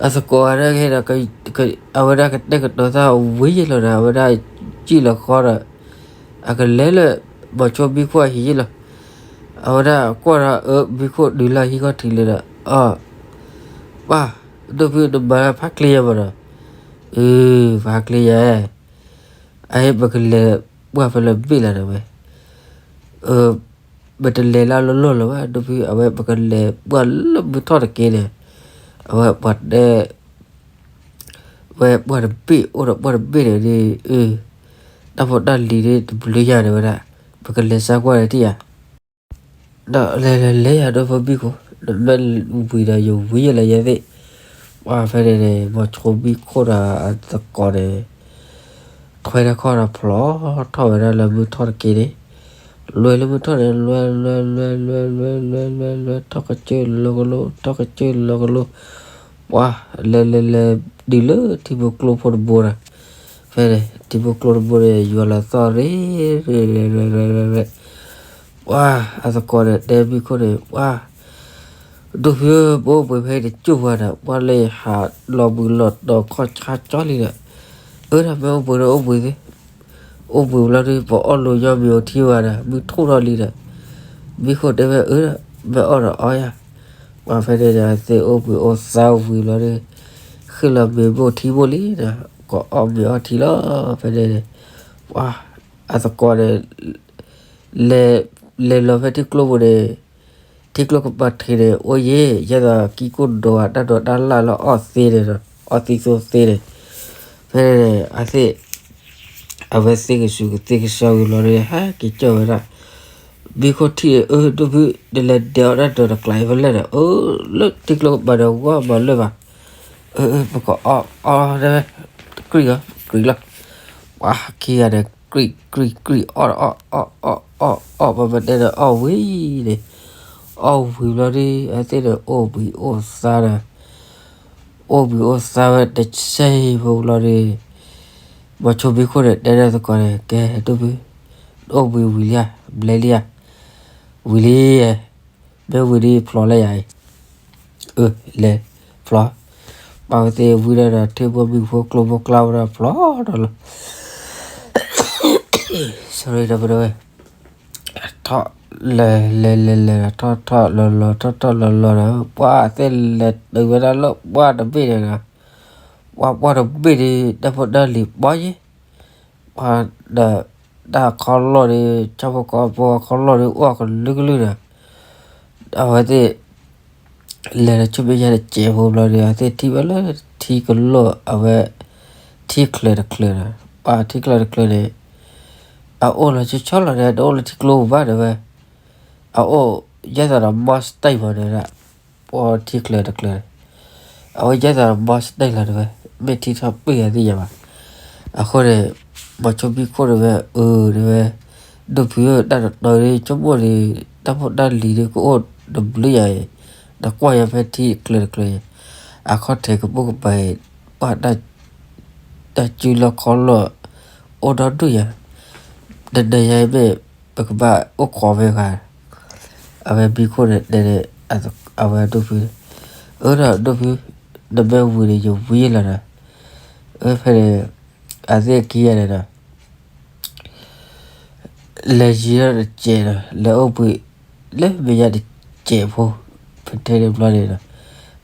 အသကိးအဒၣ်ကဟဲဒီး အဝဲဒၣ်ကတဲာ်ကတီၤသးဝံၤယဲၢ်လီၤဒီး အဝဲဒၣ်စံၣ်လီၤဃီဒီး အကလဲၤလၢ မီၤဆိမံခိၣ်အဟံၣ်ယဲၢ်လီၤ. အဝဲဒၣ်ကွၢ်ဒီး အၢ မံခိၣ်ဒုးလၢဟံၣ်ခီၣ်ထံးလၢဒီး အီၣ် ပၢ် ဒိၣ်ဖုနမၤဖးချ့ယၤမးဒီး အၢ ဖးချ့ယၤ အဟ့ၣ်ပကလဲၤပှၢ်ဖဲလၢဘ့ၣ်လၢၤဒီးဝဲ ပတလဲၤလၢလီၢ်လီၢ်လၢၤဘၣ် ဒိၣ်ဖု အဝဲပကလဲၤပှၢ်လၢမုၢ်ထီၣ်တက့ၢ်န့ၣ် အဝဲပှၤတဲ ဝဲပှၢ်တဘ့ၣ် အိၣ်ဒီးပှၢ်တဘ့ၣ်န့ၣ်ဒီး အ တၢ်ဖိတၢ်လံၤဒ်တဘျုးယၤန့ၣ်ဝဲဒၣ် ပကလဲၤစါကွၢ်န့ၣ်ထံၣ်ဧါ ဒီးလဲၤလဲၤလဲၤယၤ ဒိၣ်ဖုမံခိၣ် နမ့ၢ်ဝံၤဒီးယဝံၤယဲၢ်လၢယဲၢ်သ့ၣ် ပှၢ်ဖဲန့ၣ်န့ၣ် မီၤဆိမံခိၣ်ဒီးအသကိးန့ၣ် ထွဲတၢ်ခီၣ်ဒီးဖျိးထီၣ်ဝဲဒၣ်လၢမုၢ်ထီၣ်တက့ၢ်န့ၣ် လွဲလၢမုၢ်ထီၣ်န့ၣ် လွဲလွဲလွဲလွဲလွဲလွဲလွဲလွဲ ထီၣ်ကစၢၢ်လီၤကလိ ထီၣ်ကစၢၢ်လီၤကလိ ပှၢ် လဲၤလဲၤလဲၤ တုၤလၢထံဖိကျိဖိတဘိဒီး ဖဲန့ၣ် ထံဖိကျိတဘိန့ၣ် ယွၤလီၤသီၣ်ရ့ ရ့ ရ့ ရ့ ရ့ ပှၢ် အသကိးန့ၣ် တဲမံခိၣ်န့ၣ် ပှၢ် ဒိၣ်ဖု ပအိၣ်ပှဲၤဖဲတကၠိၢ်ပှၤဒီး ပှၢ်လၢယဟးလီၤဘှံးလီၤတီၤခီၣ်ဆါကၠီလံဒီး အၢ တၢ်မ့ၢ်အိၣ်ပှဲၤဒီးအိၣ်ပှဲၤသ့ အိၣ်ဘှံးဘျီဒီး ပအီၣ်လိာ်ညီမ့ၤအိၣ်ထံဘၣ်ဒီး မုၢ်ထီၣ်ထီၣ်လံဒီး မံခိၣ်တဲဝဲအၢ မ့ၢ်အီၣ်ဒီးအီယၤ ပှၢ်ဖဲန့ၣ်ဒီး အသ့ၣ်အိၣ်ဘှံးအိၣ်သါဝံၤလီၤဒီး ဃ့ၢ်လီၤမ့ၤဘိၣ်ထံဘိၣ်လံဒီး ကအီၣ်မ့ၤအီထံလီၤ ဖဲန့ၣ်န့ၣ် ပှၢ် အသကိးန့ၣ် လဲၤ လဲၤလီၤဖဲထံကျိပူၤန့ၣ် ထံကျိကပၤထံးန့ၣ် အိၣ်ယဲၢ် ယဲၢ်သိးကံကိၣ်ဒိးဧါ တၢ်ဒိးတၢ်လၣ်လၢအီၣ်သ့န့ၣ်ဒီး အီၣ်သံသိသ့န့ၣ် ဖဲန့ၣ်န့ၣ် အသ့ၣ် အဝဲသ့ၣ်ကဆူးကသ့ၣ်ကစီဝံၤလီၤဒီး ဟဲက့ၤကၠီၣ်ဝဲဒၣ် မံခိၣ်ထံၣ်န့ၣ် အၢ ဒိၣ်ဖု နလဲၤဒဲးအီၣ်တၢ်ဒိးတကျးအံၤဖဲလဲၣ်ဒီး အၢ လၢထံကျိကပၤဒီး ဝါမၤလၢာ်ဘၣ် အၢ ပကအီၣ်အီၣ် တကြံၢ်အီၤ ကြံၢ်လီၤ ပှၤခံဂၤန့ၣ် ကြံၢ်ကြံၢ်ကြံၢ် အီၣ်အီၣ်အီၣ်အီၣ်အီၣ် ပမ့ၢ်တဲဒီးအီၣ်ဝံၤန့ၣ် အီၣ်ဝံၤဘျီဒီး အသ့ၣ်န့ၣ်အိၣ်ဘှံးအိၣ်သါဒီး အိၣ်ဘှံးအိၣ်သါဝဲတစဲးဖိဘျီဒီး မီၤဆိမံခိၣ်န့ၣ် တဲဒၣ်သကိးန့ၣ် ကဲ ဒိၣ်ဖု အိၣ်ဘှံးဝံၤလံဧါ ဘျဲလံဧါ ဝံၤလံ မ့ၢ်ဝံၤဒီးဖျိးလၢယၤအံၤ အၢ လဲၤ ဖျိး ပာ်ဝဲသ့ၣ်ဝံၤဒီး ထံဖိမံဖိကျိဖိကျါဝဲဒီးဖျိးဒီးလီၤ sorry ဒီပုၢ်ဝဲၢ် ထီၣ်လဲၤ လဲၤလဲၤလဲၤဒီး ထီၣ်ထီၣ်လီၤလီၤ ထီၣ်ထီၣ်လီၤလီၤဒီး ပှၢ်သ့ၣ်လဲၤတုၤဝဲဒၣ်လၢပှၢ်တဘ့ၣ်န့ၣ်ဒီး ပှၢ်ပှၢ်တဘ့ၣ်ဒီး တၢ်ဖိတၢ်လံၤပီယ့ၢ် ပှၢ်ဒီး တၢ်ခီလီၢ်ဒီး ဆၣ်ဖိကီၢ်ဖိခီလီၢ်ဒီး အိၣ်ကလုာ်ကလုာ်ဒီး အဝဲသ့ၣ် လဲၤဒီးဆူမဲာ်ညါတစဲးဖိဘျီဒီး အဝဲသ့ၣ်ထံၣ်ဝဲလၢထံကလိၢ် အဝဲ ထံချၢးတချၢးဒီး ပှၢ်ထံချၢးတချၢးန့ၣ် အအိၣ်လီၤဆီဆီလီၤဒီး တအိၣ်လၢထံကျိပူၤဘၣ်ဒီးဝဲ အအိၣ်ယဲၢ်သိးဒီး မီၢ်စတံၢ်မးဒီး ပှၢ်ထံချၢးတချၢးန့ၣ် အအိၣ်ယဲၢ်သိးဒီး မီၢ်စတံၢ်လီၤဒီးဝဲ မ့ၢ်ထံထီၣ်ပ့ၢ်အသ့ၣ်ညါဘၣ် အဃိန့ၣ် မီၤဆိမံခိၣ်န့ၣ်ဝဲ အၢ တဲဝဲ ဒိၣ်ဖုဧၢ တၢ်တတီၤဒီး ဆိကမိၣ်ဒီး တၢ်ဖိတၢ်လံၤဒီး ကအိၣ်တဘျုးယၤအံၤ နကွၢ်ယၤဖဲထံချၢးတချၢးအံၤ အခီၣ်ထံးကပိာ်ကပၤအံၤ ပှၢ် တၢ်စုလီၢ်ခီလီၢ် အိၣ်ဒီဒူၣ်ယၤ နနၤယၤအံၤမ့ၢ် ပကဘၣ်အိၣ်ခိးဖဲဂၤ အဝဲမံခိၣ်န့ၣ်တဲန့ၣ် အဝဲဒိၣ်ဖုန့ၣ် အၢ ဒီးဒိၣ်ဖု နမ့ၢ်ဝံၤန့ၣ် ယဝံၤလီၤဒီး အၢ ဖဲန့ၣ် အသ့ၣ်ခံဂၤန့ၣ်ဒီး လဲၤယံၤထီၣ်တစဲးဒီး လဲၤအိၣ်ဘှံး လၢမဲာ်ညါတစဲးဖိ ဖဲထဲန့ၣ်ဘျီန့ၣ်ဒီး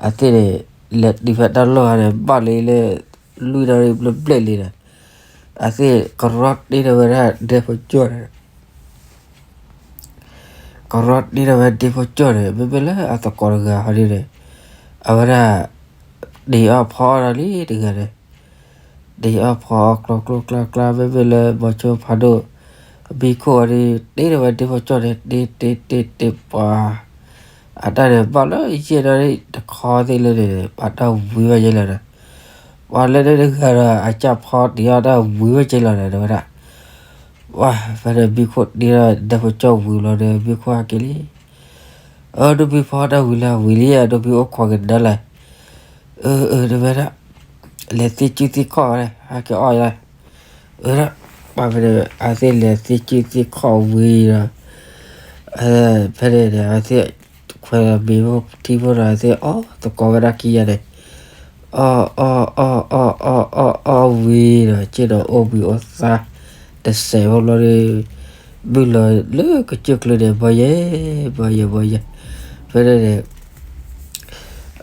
အသ့ၣ်န့ၣ် လဲၤတုၤဖဲတၢ်လီၢ်ဂၤန့ၣ် ဘၣ်လံလၢ လွံၢ်နၣ်ရံၣ်ဘျဲၣ်ဘျဲၣ်လံဒီး အသ့ၣ်ကရီတ့ထီၣ်ဝဲဒၣ်ဒဲဖိကၠီၣ်န့ၣ် ကရီတ့ထီၣ်ဝဲဒဲဖိကၠီၣ်န့ၣ် မ့မ့ၢ်လၢအသကိးတဂၤဟီဒ်န့ၣ် အဝဲဒၣ် ဒံးအီၣ်ဖီအီၣ်ဒီးလံတဂၤန့ၣ် ဒံးအီၣ်ဖီအီၣ်ကျိကျိကျါကျါ မ့မ့ၢ်လၢမီၤဆိဖးဒိၣ် မံခိၣ်အီၤဒီး တ့ထီၣ်ဝဲဒဲဖိကၠီၣ်န့ၣ် တ့တ့တ့တ့ပှၤ အတၢ်န့ၣ် ဘၣ်လၢယဲၢ်နၣ်ရံၣ်တခီသ့ၣ်လၢန့ၣ် ပှၤတၢ်ဝံၤဝဲယဲၢ်လီၤဒီး ပှၤလၢန့ၣ်တဂၤဒီး အကၢ်ဖီတ့အီၣ်တၢ်ဝံၤဝဲက့ၤလီၤဒီး တဲဝဲဒၣ် ပှၢ် ဖဲန့ၣ်မံခိၣ်တ့ထီၣ်ဒဲဖိကၠီၣ်ဝံၤလီၤဒီး မံခိၣ်ဟဲက့ၤလံ အၢ ဒိၣ်ဖုဖီတၢ်ဝံၤလံ ဝံၤလံဧါ ဒိၣ်ဖုအိၣ်ခိးကဒါလၢ အၢ အၢ တဲဝဲဒၣ် လဲၤသ့စုသ့ခီၣ်ဝဲဒၣ် ဟဲက့ၤအီၣ်ယၤ အၢ ဒီး ပှၢ် ဖဲန့ၣ် အသ့ၣ်လဲၤသ့စုသ့ခီၣ်ဝံၤဒီး ဖဲန့ၣ်န့ၣ် အသ့ၣ်ခွဲးမ့ၤဖိထံဖိဒီး အသ့ၣ်အီၣ်သကိးဝဲဒၣ်ခံဂၤန့ၣ် အီၣ်အီၣ်အီၣ်အီၣ်အီၣ်အီၣ်အီၣ်ဝံၤဒီး က့ဒီးအိၣ်ဘှံးအိၣ်သါတစဲးဖိဘျီဒီး မုၢ်လီၤလၢကစၢၢ်ကျၢၤန့ၣ် ဘီယဲၢ် ဘီယဲၢ် ဘီယဲၢ်, ဖဲန့ၣ်န့ၣ်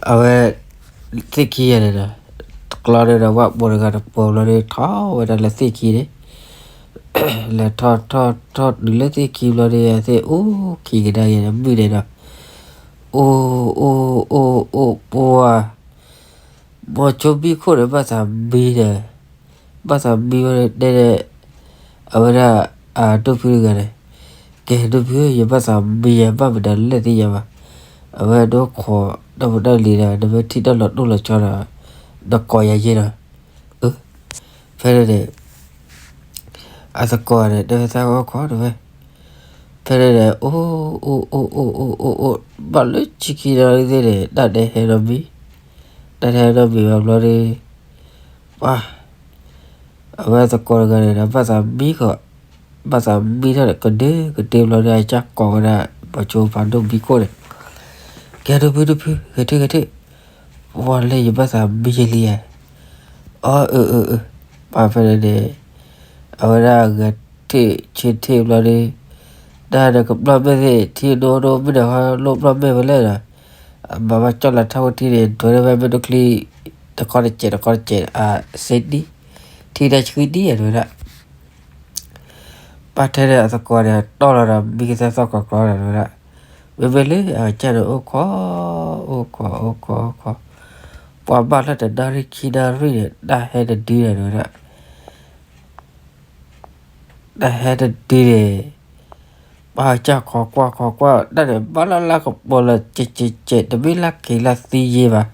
အဝဲ သ့ၣ်ခံဂၤန့ၣ်ဒီး တကျီန့ၣ်ဒီး ဝၣ်ပိာ်တဂၤတပိာ်ဘျီဒီး ထီၣ်ဝဲဒၣ်လၢသ့ၣ်ခံန့ၣ် လဲၤထီၣ်ထီၣ်ထီၣ်တုၤလၢသ့ၣ်ခံဘျီဒီး အသ့ၣ်အိၣ်ခံကဒါယဲၢ်ဒီး မုၢ်န့ၣ်ဒီး အိၣ်အိၣ်အိၣ်အိၣ်ပှၢ် မိၤဆိဘံခိၣ်န့ၣ် ဘၣ်သးမံဒီး ဘၣ်သးမံဝဲတဲန့ၣ် အဝဲဒၣ် အဒိၣ်ဖုတဂၤန့ၣ်, ကဲဒိၣ်ဖုဧၢ ယဘၣ်သးမံယဲ ဘၣ်မနုၤလဲၣ်သ့ၣ်ညါဘၣ်, အဝဲဒိခိးတၢ်ဖိတၢ်လံၤဒီး နမ့ၢ်ထံၣ်တၢ်လီၤတိၢ်လီၤဆီဒီး နကိးယၤယဲဒီး အၢ ဖဲန့ၣ်န့ၣ် အသကိးန့ၣ် တဲဝဲသးအိၣ်ခိးတဝဲ, ဖဲန့ၣ်န့ၣ် အိၣ်အိၣ်အိၣ်အိၣ်အိၣ်အိၣ် ဘၣ်လၢဆံခံနၣ်ရံၣ်သ့ၣ်န့ၣ် တၢ်ဒဲဟဲနီတမံၤ, တၢ်ဒဲဟဲနီတမံၤဘၣ်ဘျီဒီး ပှၤ အဝဲသကိးတဂၤန့ၣ်ဒီး ဘၣ်သးမံဃီၤ, ဘၣ်သးမံထီၣ်ဒီး ကဒုကဒုဘျီဒီး အစၢ်ကိးဝဲဒၣ် မိၤဆိဖးဒိၣ်ဘံခိၣ်န့ၣ်, ကဲဒိၣ်ဖုဒိၣ်ဖု ဂဲၤထၢၣ်ဂဲၤထၢၣ်, ပှၤလၢယဘၣ်သးမံယဲလံဧါ, အီၣ်အၢအၢအၢ, ပှၤဖဲန့ၣ်န့ၣ် အဝဲဒၣ်ဂဲၤထၢၣ်ဆၢထၢၣ်ဘျီဒီး တၢ်ဒီးကဘျီၣ်မဲာ်သ့ၣ် ထံဒိဒိမ့ၢ်ဒီး လိၣ်ဘျီၣ်မဲာ်ဝဲလဲၣ်ဒီး အမၤဘၣ်ကၠီၣ်လၢထၢဝဲထံန့ၣ် ဒွဲၣ်ဝဲမဲာ်ဒိၣ်ချံ တခီတစဲးတခီတစဲး အစ့ဒံ ထံတၢ်ဆှံဒံ တဲဝဲဒၣ် ပှၤထဲန့ၣ်အသကိးန့ၣ် တီၢ်လီၤဒီး မံကသၢသီၣ်ကီးကျီဒီး တဲဝဲဒၣ်, မ့မ့ၢ်လၢအကစၢ်န့ၣ် အိၣ်ခိး အိၣ်ခိး အိၣ်ခိး အိၣ်ခိး, ပှၤဘၣ်လၢတနၣ်ရံၣ်ခံနၣ်ရံၣ်န့ၣ် တၢ်ဟဲတဒုဒီး တဲဝဲဒၣ် တၢ်ဟဲတဒုန့ၣ် ပှၤစၢ်ခိးကွၢ်ခိးကွၢ် တၢ်န့ၣ် ဘၣ်လၢလါကပီၤလီၤ ကဲးကဲးကဲး တမ့ၢ်လါက့ၤလါသံယဲဘၣ်,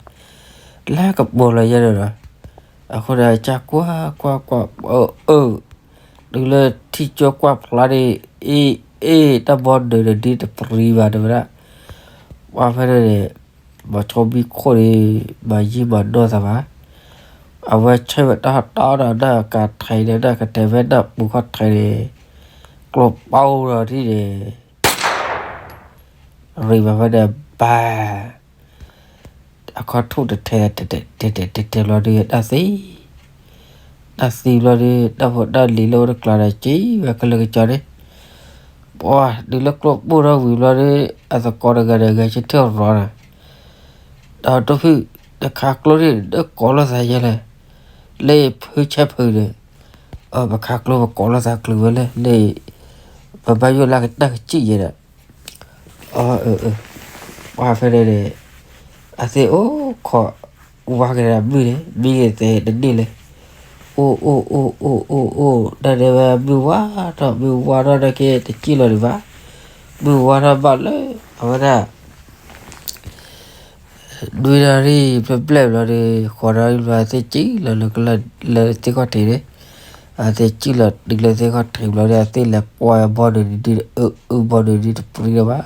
လါကပီၤလီၤယဲန့ၣ်ဒီး အဃိန့ၣ် စၢ်ကွၢ်ကွၢ်ကွၢ် အၢ အၢ တုၤလၢထံၣ်ကၠိကွၢ်ဖျါန့ၣ် အ့ အ့ တၢ်ဘီနုာ်တဒုတပရံဘၣ် တဲဝဲဒၣ်, ပှၤဖဲန့ၣ်န့ၣ် မိၤဆိဘံခိၣ်န့ၣ် မၤယံာ်မၤနီၢ်သးဘၣ်, အဝဲဆၢဝဲတၢ်ဟီၣ်တီဒီး နၢ်ကထံးဒီး နၢ်ကတဲာ်ဖဲနၢ်ပူၤခီၣ်ထံးန့ၣ် ကျိပီဒီးထံၣ်န့ၣ် ရံးဘၣ်ဖဲန့ၣ် ဘၣ် အခီၣ်ထူၣ်တထဲ တဲာ်တဲာ်တဲာ်တဲာ်တဲာ်ဘျီဒီး တၢ်သံ တၢ်သံဘျီဒီး တၢ်ဖိတၢ်လံၤလၢအိၣ်တကျါဒီး ကံဝဲကလၢာ်ကစီန့ၣ် ပှၤ တုၤလၢကျိပိၢ်ထီၣ်ဝံၤဘျီဒီး အသကိးတဂၤဒီး ဂဲၤဆၢထၢၣ်ရီဒီး ဒီးဒိၣ်ဖုၣ် တခါကျိန့ၣ် နကိးလိာ်သးယဲလဲၣ်, လၢဖုဆဲဖုန့ၣ် ပခါကျိပကိးလိာ်သးကျုၤဝဲလဲၣ်, လၢ ပဘၣ်ယိၣ်လၢကတၢၢ်ကစံၣ်ယဲဒီး အၢ အၢ ပှၤဖဲန့ၣ်န့ၣ် အသ့ၣ်အိၣ်ခိး ဝါက့ၤဒီးမုၢ်န့ၣ် မံဂ့ၤသဲတန့ၢ်လၢ အိၣ်အိၣ်အိၣ်အိၣ်အိၣ်အိၣ် တၢ်ဒဲဝဲမုၢ်ဝါထီၣ် မုၢ်ဝါထီၣ်နာ်က့ တစံၣ်လီၤဒံးဘၣ်, မုၢ်ဝါထီၣ်ဘၣ်လၢ အဝဲဒၣ် နွံနၣ်ရံၣ်ဖျၢၣ်ဖျၢၣ်ဘျီဒီး ဃိးနၣ်ရံၣ်ဘျီ အသ့ၣ်စံၣ်လီၤလၢကလၢာ်လၢသ့ၣ်ခီၣ်ထံးန့ၣ်, အသ့ၣ်စံၣ်လီၤတုၤလၢသ့ၣ်ခီၣ်ထံးဘျီဒီး အသ့ၣ်လဲၤကွၢ်ဝဲဘီနုာ်ဒု အုၣ်အုၣ်ဘီနုာ်ဒုတပရံလၢၤဘၣ်,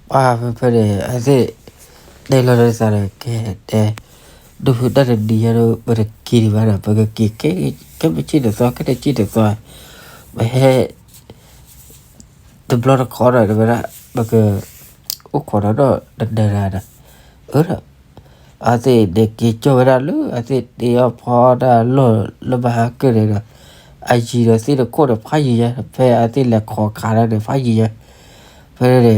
ပှၤဖဲဖဲန့ၣ် အသ့ၣ်တဲလီၤလၢသးဒီး ကဲတဲ ဒိၣ်ဖုၣ်တၢ်တနံၤညါဒီး ပတက့ၤဒံးဘၣ်ဒီး ပကက့ၤ ကဲမ့ၢ်စံၣ်တသီ ကဲတစံၣ်တသီ ပဟဲ တဘျီတခီဒီး တဲဝဲဒၣ် ပက အိၣ်ခိးဒီးတနၤဒီး အၢဒီး အသ့ၣ်န့ၣ်က့ၤကၠီၣ်ဝဲဒၣ်လၢ အသ့ၣ်တ့အီၣ်ဖီတၢ်လီၢ်လၢမဟါကၢၢ်န့ၣ်ဒီး အယံၤဒီးသ့ၣ်တခိၣ်န့ၣ် ဖးယံၤညါ ဖဲအသ့ၣ်လဲၤခိးခးဒၣ်န့ၣ် ဖးယံၤညါ ဖဲန့ၣ် တဲ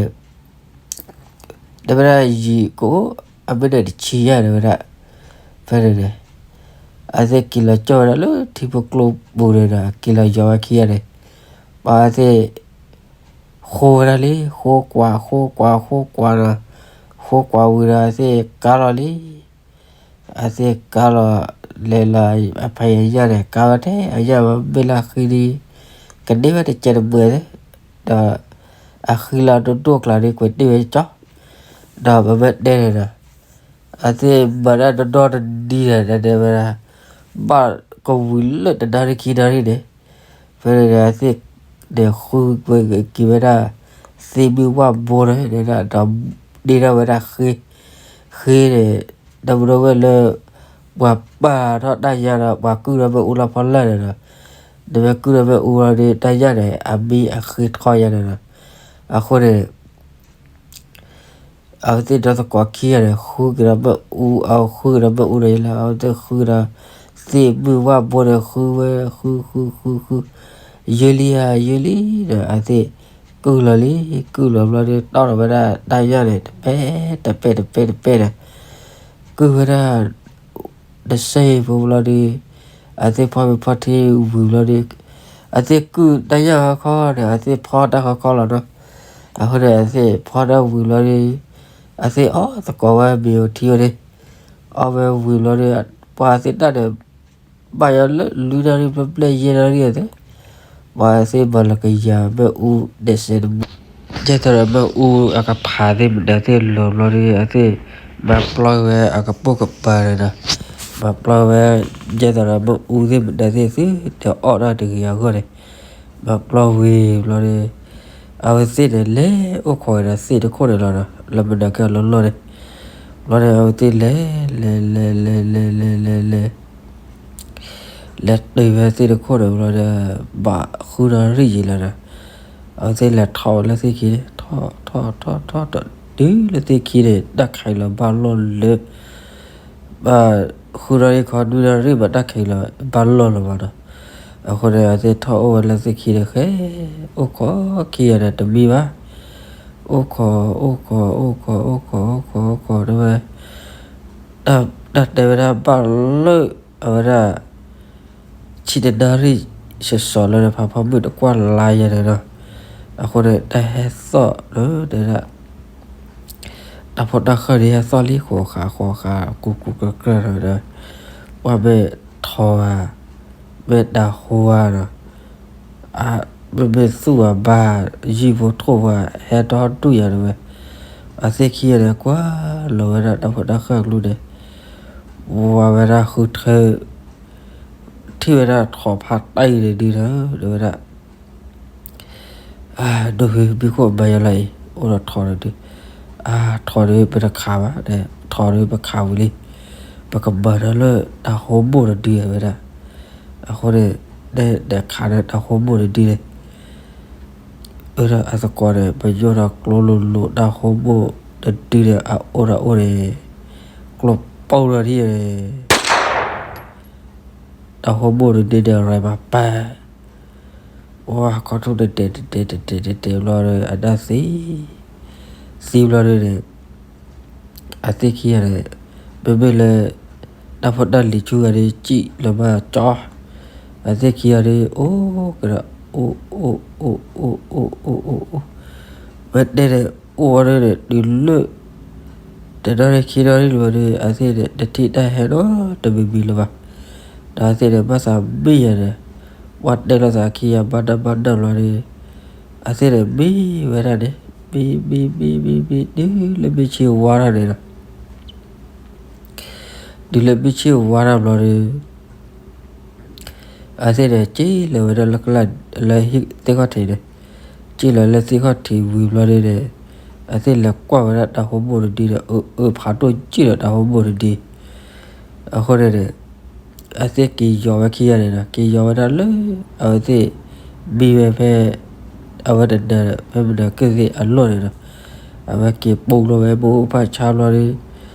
ဝဲဒၣ်ယံၤကအိၣ် အမ့ၢ်န့ၣ်တဆံယါ တဲဝဲဒၣ် ဖဲန့ၣ်န့ၣ် အသ့ၣ်က့ၤလီၤကၠီၣ်ဝဲဒၣ်လၢထံဖိကျိပူၤန့ၣ်ဒီး က့ၤလီၤယီၤဝဲခံဂၤန့ၣ် ပှၤသ့ၣ် ဃိဝဲဒၣ်လံ ဃိကွၢ် ဃိကွၢ် ဃိကွၢ်ဒီး ဃိကွၢ်ဝံၤဒီး အသ့ၣ်ကါလီၤလံ အသ့ၣ်ကါလီၤ လဲၤလီၤ အဖဲအညၣ်န့ၣ် ကါဝဲထဲ အညၣ်ဝဲမ့ၢ်လၢအဃံဒီး ကန့ၢ်ဝဲတကဲးတမှဲၤသ့ ဒီး အဃံလီၤဒိၣ်ဒိၣ်ကျါဒီး ကွဲးတ့ၢ်ဝဲကၠီ ဒီးပမ့ၢ်တဲန့ၣ်ဒီး အသ့ၣ်မၤတၢ်တဒီတနံၤဒီး တဲဝဲဒၣ် ဘၣ်ကဝံၤလၢတနၣ်ရံၣ်ခံနၣ်ရံၣ်န့ၣ် ဖဲန့ၣ်ဒီး အသ့ၣ်န့ၣ်ဃုက့ၤဝဲဒၣ် သ့ၣ်မုၢ်ဝၣ်ဘိန့ၣ်ဒီး ဒီးဒ့ထီၣ်ဝဲဒၣ်ဃ့ ဃ့န့ၣ် ဒီပုၢ်ဒီဝဲၢ်လၢ ပှၤပာ်ထီၣ်တၢ်ယါဒီး ပှၤကုၢ်ဒီးမ့ၣ်အူလီၤဖီလာ်န့ၣ်ဒီး နမ့ၢ်ကုၢ်ဒီးမ့ၣ်အူလီၤဒီး တၢ်ယါန့ၣ် အမံအဃ့ထီၣ်ယါန့ၣ်ဒီး အဃိန့ၣ် အဝဲသ့ၣ်ဒီသကိးခံဂၤန့ၣ် ဃုက့ၤဒီးမ့ၣ်အူ, အဃုက့ၤဒီးမ့ၣ်အူဒီးယလၢ အဝဲသ့ၣ်ဃုကဒီး သ့ၣ်မုၢ်ဝၣ်ဘိန့ၣ် ဃုဝဲ ဃု ဃု ဃု ဃု, ယုၢ်လံဧါ ယုၢ်လံဒီး အဝဲသ့ၣ်ကုၢ်လီၤလံ, ကုၢ်လီၤဘျီဒီး တီၢ်ထီၣ်ဝဲဒၣ်တၢ်ညၣ်န့ၣ် တပဲတပဲတပဲတပဲဒီး ကုၢ်ဝဲဒၣ် တစဲးဖိဘျီဒီး အဝဲသ့ၣ်ဖီမ့ၤဖီထံဝံၤဘျီဒီး အဝဲသ့ၣ်ကုၢ်တၢ်ညၣ်ခီခီဒီး အဝဲသ့ၣ်ဖီတၢ်ခီခီလီၤနီၤ. အဃိန့ၣ် အဝဲသ့ၣ်ဖီတၢ်ဝံၤဘျီဒီး အဝဲသ့ၣ်အီၣ်သကိးဝဲမ့ၤအထံဝဲန့ၣ်, အီၣ်ဝဲဝံၤဘျီဒီး ပှၤသ့ၣ်တၢ်န့ၣ် ဘၣ်ယီၤလၢလွံၢ်နၣ်ရံၣ် ဘျဲၣ်ဘျဲၣ်ယဲၢ်နၣ်ရံၣ်အသ့ ပှၤသ့ၣ်မၤလီၤကယၤမ့ၣ်အူဒဲးစဲးတမူ, ဒ်သိးဒီးမ့ၣ်အူအကဖးသ့ၣ်မနုၤသ့ၣ်လီၤဘျီဒီး အဝဲသ့ၣ်မၤပျီဝဲအကပိာ်ကပၤန့ၣ်ဒီး မၤပျီဝဲ ဒ်သိးဒီးမ့ၣ်အူသ့ၣ်မနုၤသ့ၣ်သုတအီၣ်တၢ်တဂ့ၤအဂီၢ်န့ၣ်, မၤပျီဝံၤဘျီဒီး အဝဲသ့ၣ်န့ၣ်လဲၤအိၣ်ခိးဝဲဒီးသ့ၣ်တခိၣ်န့ၣ်လီၤဒီး လၢမနၤကဲလီၤလီၢ်န့ၣ်, ဘျီန့ၣ် အဝဲသ့ၣ်လဲၤ လဲၤ လဲၤ လဲၤ လဲၤ လဲၤ လဲၤ လဲၤ လဲၤတုၤဝဲသ့ၣ်တခိၣ်န့ၣ်ဘျီဒီး ဘၣ်ဃုနၣ်ရံၣ်ယံာ်လီၤဒီး အဝဲသ့ၣ်လဲၤထီၣ်ဝဲလၢသ့ၣ်ခံန့ၣ် ထီၣ် ထီၣ် ထီၣ် ထီၣ် ထီၣ် တုၤလၢသ့ၣ်ခံန့ၣ် တၢ်ခးအံၤလီၤဘၣ်လီၢ်လၢ ဘၣ်ဃုနၣ်ရံၣ်ခီ နွံနၣ်ရံၣ်ဘၣ် တၢ်ခးအံၤလီၤဘၣ်လီၢ်လီၤဘၣ်ဒီး အဃိန့ၣ် အဝဲသ့ၣ်ထီၣ်အိၣ်ဝဲလၢသ့ၣ်ခံန့ၣ်ဃဲ အိၣ်ခိးခံဂၤဒီးတမံဘၣ်, အိၣ်ခိး အိၣ်ခိး အိၣ်ခိး အိၣ်ခိး အိၣ်ခိး အိၣ်ခိး တဲဝဲ တၢ်တဲဝဲဒၣ်ဘၣ်လၢ အဝဲဒၣ် ဆံတနၣ်ရံၣ် စ့ၢ်ကီးလၢဖးဖီမုၢ်တကွၢ်လါယဲန့ၣ်ဒီး အဃိန့ၣ် တၢ်ဟဲသီၣ်လၢတဲဒၣ် တၢ်ဖိတၢ်ဃၢၤန့ၣ် ဟဲသီၣ်လံ ဃိးဃာ်ဃိးဃာ် ကူကူကြၢကြၢဒီး ပှၤမ့ၢ်ထီၣ်ဧါ မ့ၢ်တၤဟိဧါဒီး မ့မ့ၢ်သူၣ်ဧါဘါ ယံၢ်ဖိထိၣ်ဝဲ ဟဲထီၣ်ဒူၣ်ယၤတဝဲ အသ့ၣ်ခံဂၤန့ၣ် ကွၢ်လီၤဝဲဒၣ်တၢ်ဖိတၢ်ဃၢၤအကျိၤန့ၣ် ဝါဝဲဒၣ်ဃုထၢ ထံၣ်ဝဲဒၣ်ထီၣ်ဖးတၢ်အံၤန့ၣ်ဒုဒီး တဲဝဲဒၣ် ဒိၣ်ဃု မံခိၣ်မၤယါလီၤအံၤ အိၣ်ဒီးထီၣ်န့ၣ်ဒု အါ ထီၣ်ဒီးပတခးဘၣ် ထီၣ်ဒီးပခးဝံၤလံ ပကမၤဒီးလၢတၤဟိမိၢ်တဒုဝဲဒၣ် အဃိန့ၣ် တဲခးဒီးတၤဟိမိၢ်တဒုန့ၣ် အၢဒီးအသကိးန့ၣ် ပယိၣ်ဒီးကျိလိၤလိၤ တၤဟိမိၢ်တဒုန့ၣ် အအိၣ်ဒီးအိၣ်န့ၣ် ကျိပိၢ်ဒီးထံၣ်န့ၣ် တၤဟိမိၢ်တဒုန့ၣ် ရဲမၤပၢ် ဝါခီထူၣ်တတဲာ်တတဲာ်တတဲာ်တတဲာ်ဘျီဒီး အတၢ်သံ သံဘျီဒီးန့ၣ် အသ့ၣ်ခံဂၤန့ၣ် မ့မ့ၢ်လၢ တၢ်ဖိတၢ်လံၤဆူဂၤဒီး စံၣ်လီၤမၢ်ကၠီ အသ့ၣ်ခံဂၤဒီး အိၣ်ကဒီး အိၣ် အိၣ် အိၣ် အိၣ် အိၣ် အိၣ် အိၣ် ဝဲတဲန့ၣ် အိၣ်ဝဲဒၣ်န့ၣ် တုၤလၢ တနၣ်ရံၣ်ခံနၣ်ရံၣ်လီၤဒီး အသ့ၣ်န့ၣ် တထံၣ်တၢ်ဟဲနီတမံၤမံၤလၢၤဘၣ်. ဒီးအသ့ၣ်န့ၣ် ဘၣ်သးမံယၤန့ၣ် ပှၤတဲလိာ်သးခံဂၤဘၣ်နၢ်ဘၣ်နၢ်ဘျီဒီး အသ့ၣ်န့ၣ်မံဝဲဒၣ်န့ၣ် မံ မံ မံ မံ မံ တုၤလၢမုၢ်ဆ့ၣ်ဝါထီၣ်န့ၣ်ဒီး တုၤလၢမုၢ်ဆ့ၣ်ဝါထီၣ်ဘျီဒီး အသ့ၣ်န့ၣ် က့ၤလီၤဝဲဒၣ်လၢကလၢ်လၢသ့ၣ်ခီၣ်ထံးန့ၣ်, က့ၤလီၤလၢသ့ၣ်ခီၣ်ထံးဝံၤဘျီဒီးန့ၣ် အသ့ၣ်လဲၤကွၢ်ဝဲဒၣ်တၤဟိမိၢ်တဒုဒီး အၢ အၢဖးဒိၣ်က့ၤဒီးတၤဟိမိၢ်တဒု အဃိန့ၣ်န့ၣ် အသ့ၣ်က့ၤယီၤဝဲခံဂၤန့ၣ်ဒီး က့ၤယီၤဝဲဒၣ်လၢ အဝဲသ့ၣ် မံဝဲဖဲ အဝဲတနၢၤ ဖဲမနၢၤကၢၢ်သ့ၣ်အလီၢ်န့ၣ်ဒီး အဝဲက့ၤပိာ်လီၤဝဲ မ့ၣ်အူဖးဆါဘျီဒီး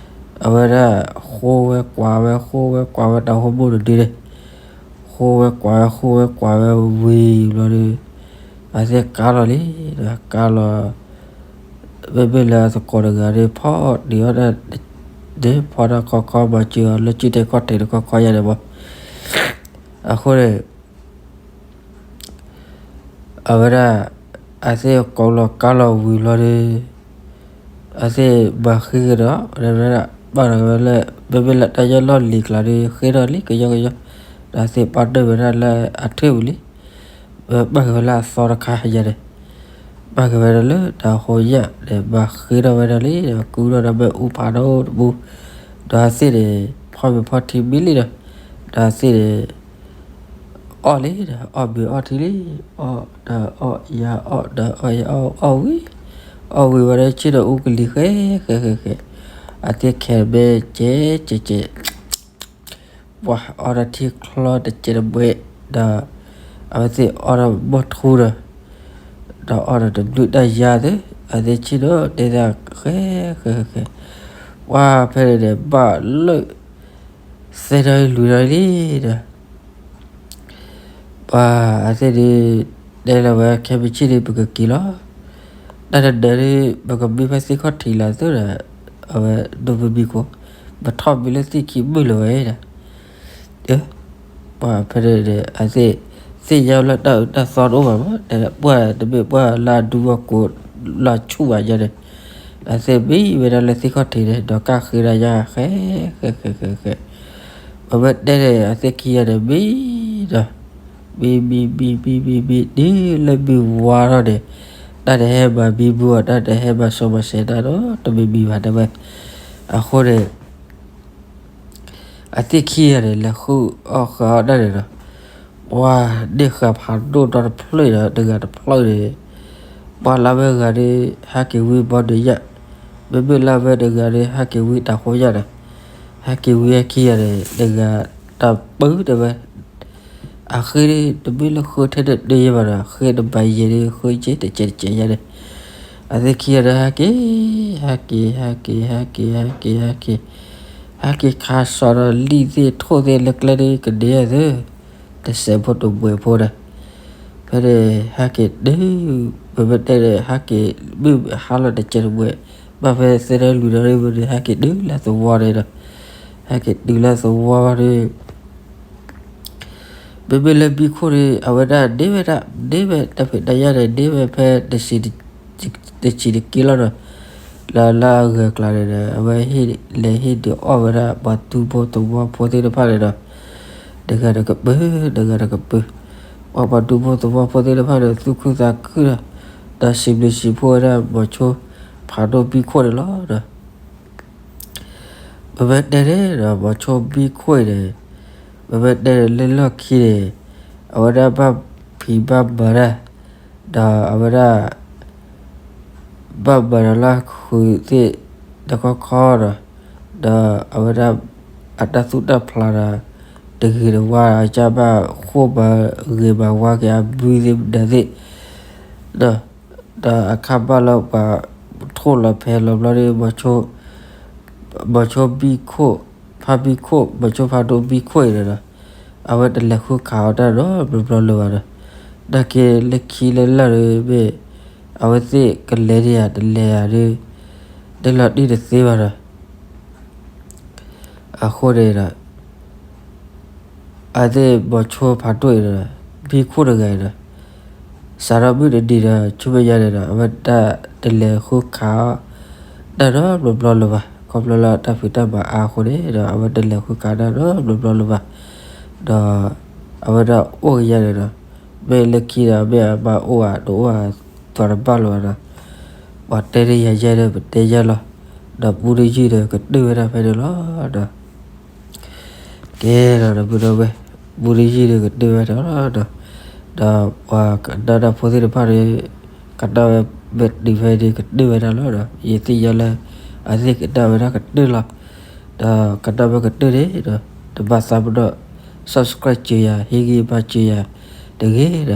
အဝဲဒၣ်ဃိဝဲကွၢ်ဝဲ ဃိဝဲကွၢ်ဝဲတၤဟိမိၢ်တဒုန့ၣ် ဃိဝဲကွၢ်ဝဲ ဃိဝဲကွၢ်ဝဲဝံၤဘျီဒီး အသ့ၣ်ကါလီၤလံ ကါလီၤ မ့မ့ၢ်လၢအသကိးတဂၤဒီး ဖီၣ်တ့ၢ်အီၣ်ဒၣ် ဒ်ဖီတၢ်ခီခီမၤစၢၤအီၤလၢစုတဲာ်ခီၣ်ထံးတခီခီယါန့ၣ်မး, အဃိန့ၣ် အဝဲဒၣ် အသ့ၣ်ကိးလီၤကါလီၤဝံၤဘျီဒီး အသ့ၣ်မၤဃ့ကဒီး ဝဲဒၣ် ဘၣ်ဒီးဝဲလၢ မ့မ့ၢ်လၢတၢ်ယဲၢ်လီၢ်လံၤကျါဒီး ဃ့ထီၣ်လံကယီကယီ, ဒီးအသ့ၣ်ပာ်တ့ၢ်ဝဲဒၣ်လၢအထၢၣ်ဝံၤလံ ပာ်က့ၤဝဲလၢအသီတခါယါန့ၣ်, ပာ်က့ၤဝဲဒၣ်လၢတၤဟိယါန့ၣ် မၤဃ့ထီၣ်ဝဲဒၣ်လံ ဒီးကူထီၣ်ဒီးမ့ၣ်အူဖးဒိၣ်တပူၤ, ဒီးအသ့ၣ်န့ၣ် ဖီမ့ၤဖီထံမံလံဒီး, ဒီးအသ့ၣ်န့ၣ် အီၣ်လံဒီး အီၣ်မ့ၤအီထံလံ, အီၣ်ဒီးအီၣ်ယၤအီၣ်ဒီးအီၣ်ယၤအီၣ် အီၣ်ဝံၤ, အီၣ်ဝံၤဝဲဒီးဆ့ၣ်ဒီးအူကလံၤဃဲဃဲဃဲဃဲ, အသ့ၣ်ခဲမ့ၢ်ကဲကဲကဲ ပှၤအီၣ်ဒီးထံချီတစဲးတဘှဲး, ဒီးအဝဲသ့ၣ်အီၣ်ဒီးဘီၣ်ထူဒီး, ဒီးအီၣ်ဒီးတဘျုးတၢ်ယါသ့ အသ့ၣ်ဆ့ၣ်နီၤ တဲသးဃဲဃဲဃဲဃဲ, ပှၤဖဲန့ၣ်ဒီး ဘၣ်လၢ သၢနၣ်ရံၣ်လွံၢ်နၣ်ရံၣ်လံဒီး ပှၤအသ့ၣ်ဒုး တဲလၢဝဲ ခဲမုၢ်ဆ့ၣ်ဒုး ပကက့ၤလီၤ, တၢ်တနၢၤဒုး ပကမံဖဲသ့ၣ်ခီၣ်ထံးလီၤသၢဒီး အဝဲဒိၣ်မုၢ်မံခိၣ်, ပထီၣ်မံလၢသ့ၣ်ခံမုၢ်လၢၤဝဲဒီး ပှၤဖဲန့ၣ်ဒီး အသ့ၣ် သ့ၣ်ညါလၢတၢ်အၢတၢ်သီတအိၣ်ဘၣ်မး, တဲပှၤတမ့ၢ်ပှၤလၢအဒူအကိးလၢအဆူၣ်ဘၣ်ညါန့ၣ်, အသ့ၣ်မံဝဲဒၣ်လၢသ့ၣ်ခီၣ်ထံးန့ၣ် ဒီးကၣ်ဃ့ဒၣ်ညါဃဲ ဃဲဃဲဃဲဃဲ, ပမ့ၢ်တဲန့ၣ် အသ့ၣ်ခံဂၤန့ၣ်မံဒီး မံမံမံမံမံမံ တုၤလၢမုၢ်ဝါထီၣ်န့ၣ်, တၢ်တဟဲမၤဘံဘူအီၤ တၢ်တဟဲမၤစီၤမၤဆဲးတၢ်ဒီး တမံၤမံၤဘၣ်တဲဝဲ, အဃိန့ၣ် အသ့ၣ်ခံဂၤန့ၣ် လဲၤဃုအီၣ်ဃုအီၣ်တၢ်န့ၣ်ဒီး ပှၤန့ၢ်ဃာ်ဖးဒိၣ်ဒီတဖျၢၣ်ဒီး တဂၤတဖျၢၣ်န့ၣ်, ပှၤလၢအမ့ၢ်ဂၤဒီး ဟဲက့ၤဝံဘီဒုးယၣ်, မ့မ့ၢ်လၢအမ့ၢ်တဂၤဒီး ဟဲက့ၤဝံတၢ်ဃိယၣ်ဒီး, ဟဲက့ၤဝံဟဲခံဂၤန့ၣ် တဂၤတၢ်ပၢတဝဲ အဃ့တမ့ၢ်လၢဃုထဲတဒုယဲၢ်ဘၣ်ဒီး ဃ့တဘၣ်ယဲၢ်ဒီး ဃုက့တကဲးတကဲးယဲၢ်န့ၣ်, အသ့ၣ်ခံဂၤဒီးဟဲက့ၤ, ဟဲက့ၤ ဟဲက့ၤ ဟဲက့ၤ ဟဲက့ၤ ဟဲက့ၤ, ဟဲက့ၤခးစီၤဒီးလံၣ်သ့ၣ်ထိၣ်သ့ၣ်လၢကျဲဒုးကန့ၢ်အသၢ, တစဲးဖိတဘှဲးဖိဒီး, ဖဲန့ၣ်ဟဲက့ၤတုၤ, ပမ့ၢ်တဲန့ၣ် ဟဲက့ၤ မုၢ်ဟါလီၤတစဲးတဘှဲး, ဘၣ်ဖဲသၢနၣ်ရံၣ်လွံၢ်နၣ်ရံၣ်ဝဲန့ၣ် ဟဲက့ၤတုၤလၢသဝီန့ၣ်ဒီး, ဟဲက့ၤတုၤလၢသဝီဘၣ်ဒီး မ့မ့ၢ်လၢမံခိၣ်န့ၣ် အဝဲဒၣ်န့ၢ်ဝဲဒၣ် န့ၢ်ဝဲတၢ်ဖံးတၢ်ညၣ်န့ၣ် န့ၢ်ဝဲဖဲ တဆံးတက့ၢ်လီၤဒီး, လၢလၢအဂၤကျါန့ၣ်ဒီး အဝဲဟ့ၣ်လဲၤဟ့ၣ်ဒုးအီၣ်ဝဲဒၣ် ပှၤဒူဖိသဝီဖိသ့ၣ်တဖၣ်န့ၣ်ဒီး, တဂၤတကပၢၤ တဂၤတကပၢၤ, ပှၤပှၤဒူဖိသဝီဖိသ့ၣ်တဖၣ်န့ၣ် သူၣ်ခုသးခုဒီး, ဒီးစံးဘျုးစံးဖှိၣ်ဝဲဒၣ် မိၤဆိ ဖးဒိၣ်မံခိၣ်န့ၣ်လီၤဒီး ပမ့ၢ်တဲန့ၣ်ဒီး မိၤဆိမံခိၣ်အံၤန့ၣ်, ပမ့ၢ်တဲန့ၣ်လၢလီၢ်ခံန့ၣ်, အဝဲဒၣ်ဘၣ်ဖံးဘၣ်မၤတၢ်, ဒီးအဝဲဒၣ် ဘၣ်မၤဒီးလၢဃုာ်သ့ၣ်တခီခီဒီး, ဒီးအဝဲဒၣ် အတၢ်သူၣ်တၢ်ဖျးဒီး တဂ့ၤတဝါ အကဘၣ်ဃိၣ်မၤဂ့ၤမၤဝါက့ၤအဘုသ့ၣ်မနုၤသ့ၣ်, ဒီး ဒီးအခါဘၣ်လၢပှၤထိၣ်လီၤဖဲလီၤဘျီဒီး မိၤဆိ မိၤဆိမံခိၣ်, ဖးမံခိၣ်, မိၤဆိဖးဒိၣ်မံခိၣ်အံၤန့ၣ်ဒီး, အဝဲတလဲၤဃုခးအီၤတၢ်နီတဘျီဘျီလၢၤဘၣ်ဒီး, နာ်က့လၢခံလၢလၢာ်ဒီးမ့ၢ် အဝဲသ့ၣ်ကလဲၤဒံးဧါ တလဲၤဧါဒီး တလီၤတံၢ်တသ့ဘၣ်ဒီး အဃိန့ၣ်ဒီး အသ့ၣ်မိၤဆိဖးဒိၣ်အံၤဒီး မံခိၣ်တဂၤအံၤဒီး စးထီၣ်မုၢ်တနံၤဒီး ဆူမဲာ်ညါန့ၣ်ဒီး အဝဲတၢ်တလဲၤဃုခးအီၤ တၢ်နီတဘျီဘျီလၢၤဘၣ်. ခီဖျိလၢတၢ်ဖံးတၢ်မၤအါအဃိန့ၣ်ဒီး အဝဲတလဲၤဃုခးတၢ်နီတဘျီဘျီလၢၤဘၣ်. ဒီး အဝဲဒၣ်အိၣ်ကယၤန့ၣ်ဒီး မ့ၢ်လၢခံဒီး မ့ၢ်အဘၣ်အိၣ်ဧါ တအိၣ်ဧါ သီတဘၣ်လၢၤဘၣ်ဒီး ပှၤတဲန့ၢ်ယၤယဲဒီး ပတဲယဲလီၤ. ဒီးပူတယုၢ်ဒီး ကတၢၢ်ဝဲဒၣ်ဖဲန့ၣ်လီၤဒီး ကဲဒီး ဒီပုၢ်ဒီဝဲၢ် ပူတယုၢ်ဒီး ကတၢၢ်ဝဲဒၣ်လီၤဒီး ဒီးပှၤကနၣ်တၢ်ဖိသ့ၣ်တဖၣ်ဒီး ကနၣ်ဝဲမ့ၢ်တုၤဖဲန့ၣ် ကတၢၢ်ဝဲဒၣ်လီၤဒီး ယသ့ၣ်ညါလၢ အသ့ၣ်ကနၣ်ဝဲဒၣ်ကတၢၢ်လီၤ. ဒီးကနၣ်ဝဲကတၢၢ်န့ၣ်ဒီး တဘၣ်သးပ့ၤနီၣ် subscribe စၢၤယၤ ဟ့ၣ်ဂံၢ်ဘါစၢၤယၤ တဂ့ၤဒီး သုမ့ၢ်ဟ့ၣ်ဂံၢ်ဘါစၢၤလၢ subscribe ဖိတဖျၢၣ်ဒီး တၢ်ဘျုးဖးခိၣ်တၢ်ဘျုးလီၤ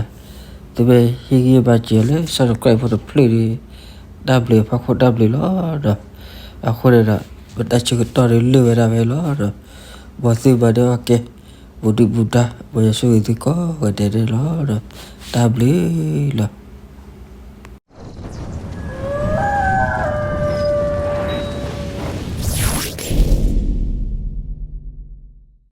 ဒီး အဃိန့ၣ်ဒီး ပတၢ်ဆၢကတီၢ်ဒီးလၢာ်ဝဲဒၣ်ဖဲလီၤဒီး မ်သုမၤန့ၢ်အီၣ်ကဲ ဘူးဒုၣ်ဘူးဒါ မ်ယွၤဆိၣ်ဂ့ၤသုကိးဂၤဒဲးန့ၣ်လီၤဒီး တၢ်ဘျုးလီၤ.